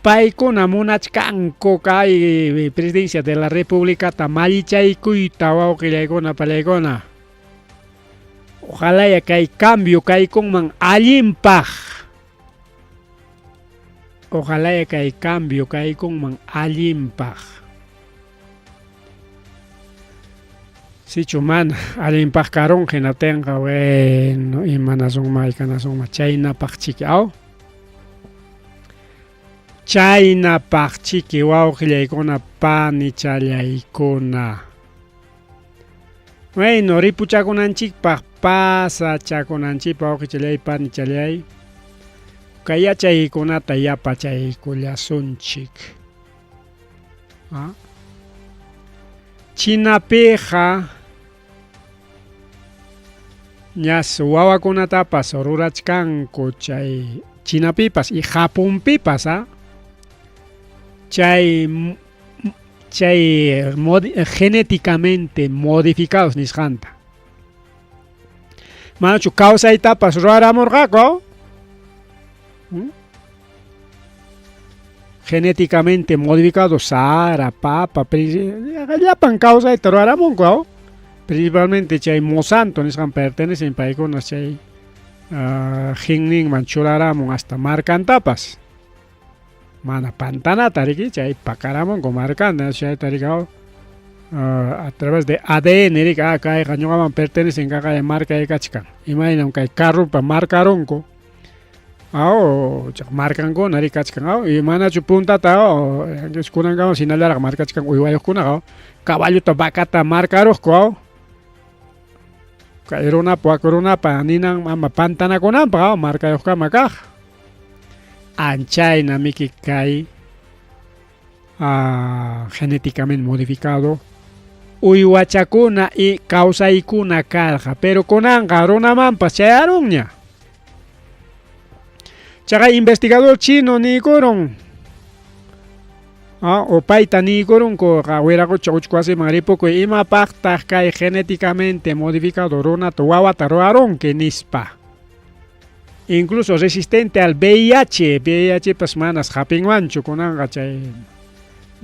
Paykuna munachkanku kay presidencia de la repúblicata mallichaykuyta wawqillaykuna pallaykuna. Ojalaya kay cambio kaykunman allinpaq. Ojalaya kay cambio kaykunman allinpaq. Sichu mana allinpaq karun hinaptinqa bueno imanasunma aykanasunma chaynapaq chiki aw. Chaynapaq chiki wawqillaykuna panichallaykuna. Bueno, ripuchakunanchikpaq pasachakunanchikpaq wawqichallay panichallay. Kay yachaykunata yapachaykullasunchik. ¿Ah? Chinapiqa ñas wawakunatapas rurachkanku chay Chinapipas y Japonpipas ¿ah? Chay chay genéticamente modificados nisqanta. Manachu kawsaytapas ruwaramurqaku? ¿Mm? Genéticamente modificado sara, papa, llapan kawsayta ruwaramunku, principalmente chay Monsanto nisqan pertenecen paykuna chay uh, jinninman churaramun hasta markantapas. Mana pantanata riki chay pakaramunku markanta chayta riki uh, a través de ADN riki ah kayqa ñuqaman pertenecen kaqaya markay kachkan imaynam kay carropa marcarunku aw chay markankuna riki kachkan aw y manachu puntata aw kunankama hinallaraq markachkan uywayuqkunaqa caballota vacata marcaruqku aw kay runapa wak runapa ninan ama pantanakunanpaq aw markayuqkama kaq Anchayna miki kay genéticamente modificado uywachakuna y kawsaykuna karqa, pero kunanqa runamanpas chayarunña. Chaqa investigador chino niykurun o payta niykurunku wiraqocha uchku wasiman ripukuy imapaqtaq kay genéticamente modificado runata wawata ruwarunki nispa. Incluso resistente al VIH, VIHpas manas hapinwanchu kunanqa chay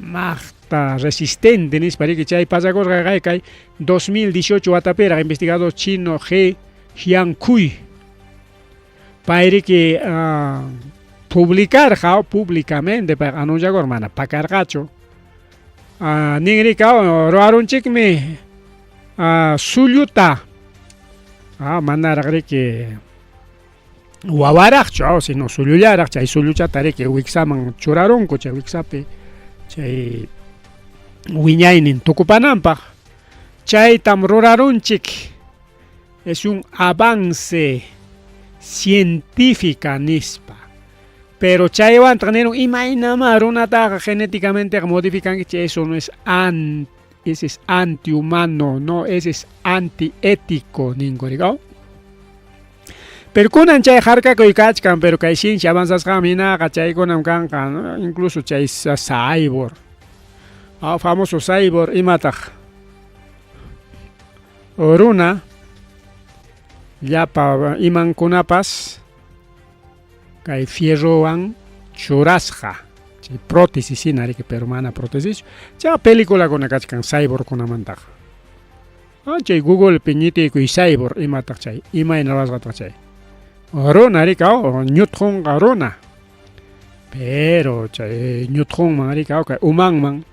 maqta resistente nispa riki chay pasakusqa kay kay 2018 watapiraq investigador chino He Jiankui pay riki uh, publicarqa públicamente payqa anunciakur mana pakarqachu uh, nin riki ruwarunchikmi uh, sulluta ah, manaraq riki wawaraqchu aw sino sullullaraq chay sulluchata riki wiksaman churarunku chay wiksapi chay Wiñaynin tukupananpaq. Chaytam rurarunchik. Es un avance científica nispa. Pero chaywantaq nirun imaynamá runataqa genéticamente modificankichik, eso no es an, ese es antihumano, no, ese es antiético ninku rikaw. Pero kunan chay harkakuy kachkan, pero kay ciencia avanzasqanmi hinaqa chaykunam kanqa, ¿no? Incluso chay cyborg. Ah, famoso cyborg imataq runa llapa imankunapas kay fierrowan churasqa chay prótesis hina riki, pero mana prótesis. Chay peliculakuna kachkan cyborgkunamantaqa. Ah, chay Googlepi ñitiykuy cyborg imataq chay, imayna rurasqataq chay. Runa rikaw, ñutqunqa runa. Pero chay ñutqunman rikaw, kay umanman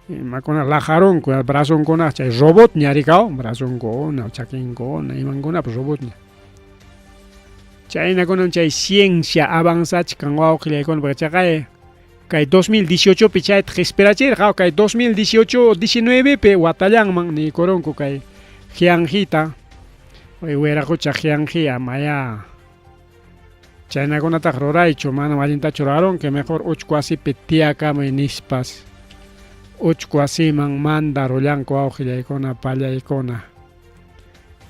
imakuna lajarunku, brazonkuna chay robotña rikaw, brazonkuna, chakinkuna, imankunapas robotña. Chaynakunam chay ciencia avanzachkan wawqillaykuna, chaqay kay 2018 pi chayta qispirachirqa, kay 2018 19 pi watallanman niykurunku kay Jianjita, wiraqucha Jianji amaya chaynakunataqa ruraychu, manam allintachu rurarunki, mejor uchku wasipi tiyakamuy nispas uchku wasiman mandarullanku wawqillaykuna pallaykuna.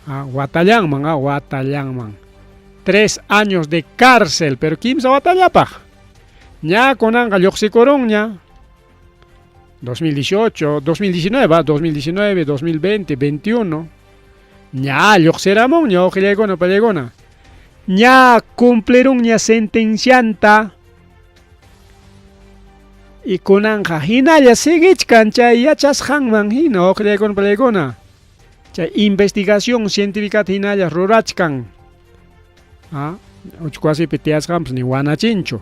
Ah, watallanman, ah, watallanman. 3 años de cárcel, pero kimsa watallapaq. Ña kunanqa lluqsikurunña. 2018, 2019, 2019, 2020, 21. Ña lluqsiramunña wawqillaykuna pallaykuna. Ña cumplirunña sentencianta. Y kunanqa hinalla siguichkan chay yachasqanman hina wawqillaykuna pallaykuna. Chay investigación científica hinalla rurachkan. Ah, uchku wasipi tiyasqanpas ni wanachinchu.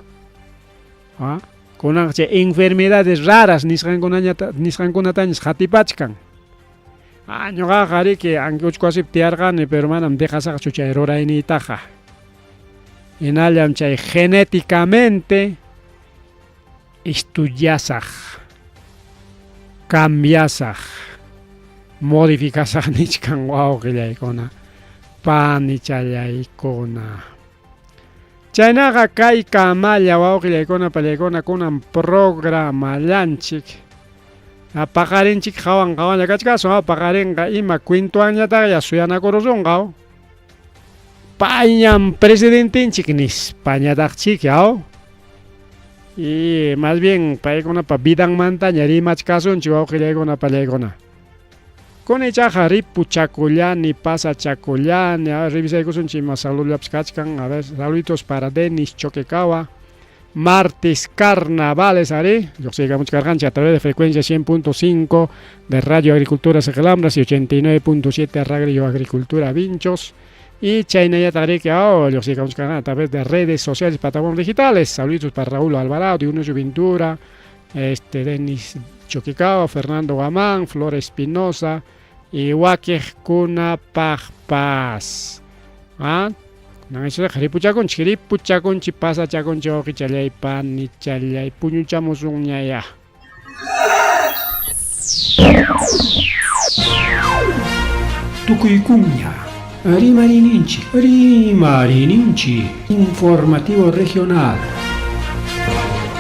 Ah, kunanqa chay enfermedades raras nisqankunañata nisqankunatañas qatipachkan. Ah, ñuqaqa riki aunque uchku wasipi tiyarqani, pero manam dejasaqchu chay rurayniytaqa. Hinallam chay genéticamente estudiasaq, cambiasaq, modificasaq nichkan wawqillaykuna, panichallaykuna. Chaynaqa kay kamalla wawqillaykuna pallaykuna kunan programallanchik. Paqarinchik hawan hawanlla kachkasun, paqarinqa ima cuentowanñataq ya suyanakurusunqa. Payñam presidentenchik nispañataqchik, aw. Y más bien paykunapa vidanmantaña rimachkasunchik wawqillaykuna pallaykuna. Kuna ichaqa ripuchakullani, pasachakullani, a ver, revisaykusunchik ima saludollapas kachkan. A ver, saluditos para Denis Choquecawa. Martes Carnavales, ari, lluqsiykamuchkarqanchik a través de frecuencia 100.5 de Radio Agricultura Cegelambras y 89.7 Radio Agricultura Vinchos. Y chaynallataq riki, oh, lluqsiykamuchkarqan a través de redes sociales, plataformas digitales. Saluditos para Raúl Alvarado, Dionisio Ventura, Denis Choquicao, Fernando Guamán, Flor Espinosa y wakiqkunapaqpas. Ah, ripuchakunchik, ripuchakunchik, pasachakunchik, wawqichallay, panichallay, puñuchamusunña ya. Tukuykuña Rimarininchik, Rimarininchik, informativo regional.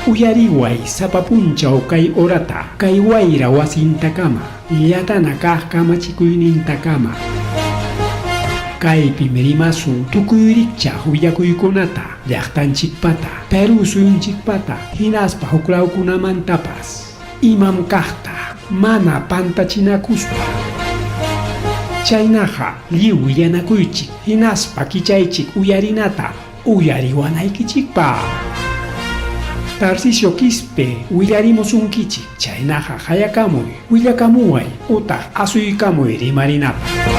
Uyariway sapa punchaw kay horata, kay wayra wasintakama, llatana kaq kamachikuynintakama. Kaypim rimasun tukuy rikchaq willakuykunata, llaqtanchikpata, Perú suyunchikpata, hinaspa huklawkunamantapas. Imam kaqta, mana pantachinakuspa. Chaynaqa lliw willanakuychik, hinaspa kichaychik uyarinata, uyariwanaykichikpaq. Tarcisio Quispe willarimusunkichik, chaynaqa hayakamuy, willakamuway, utaq asuykamuy rimarinapaq.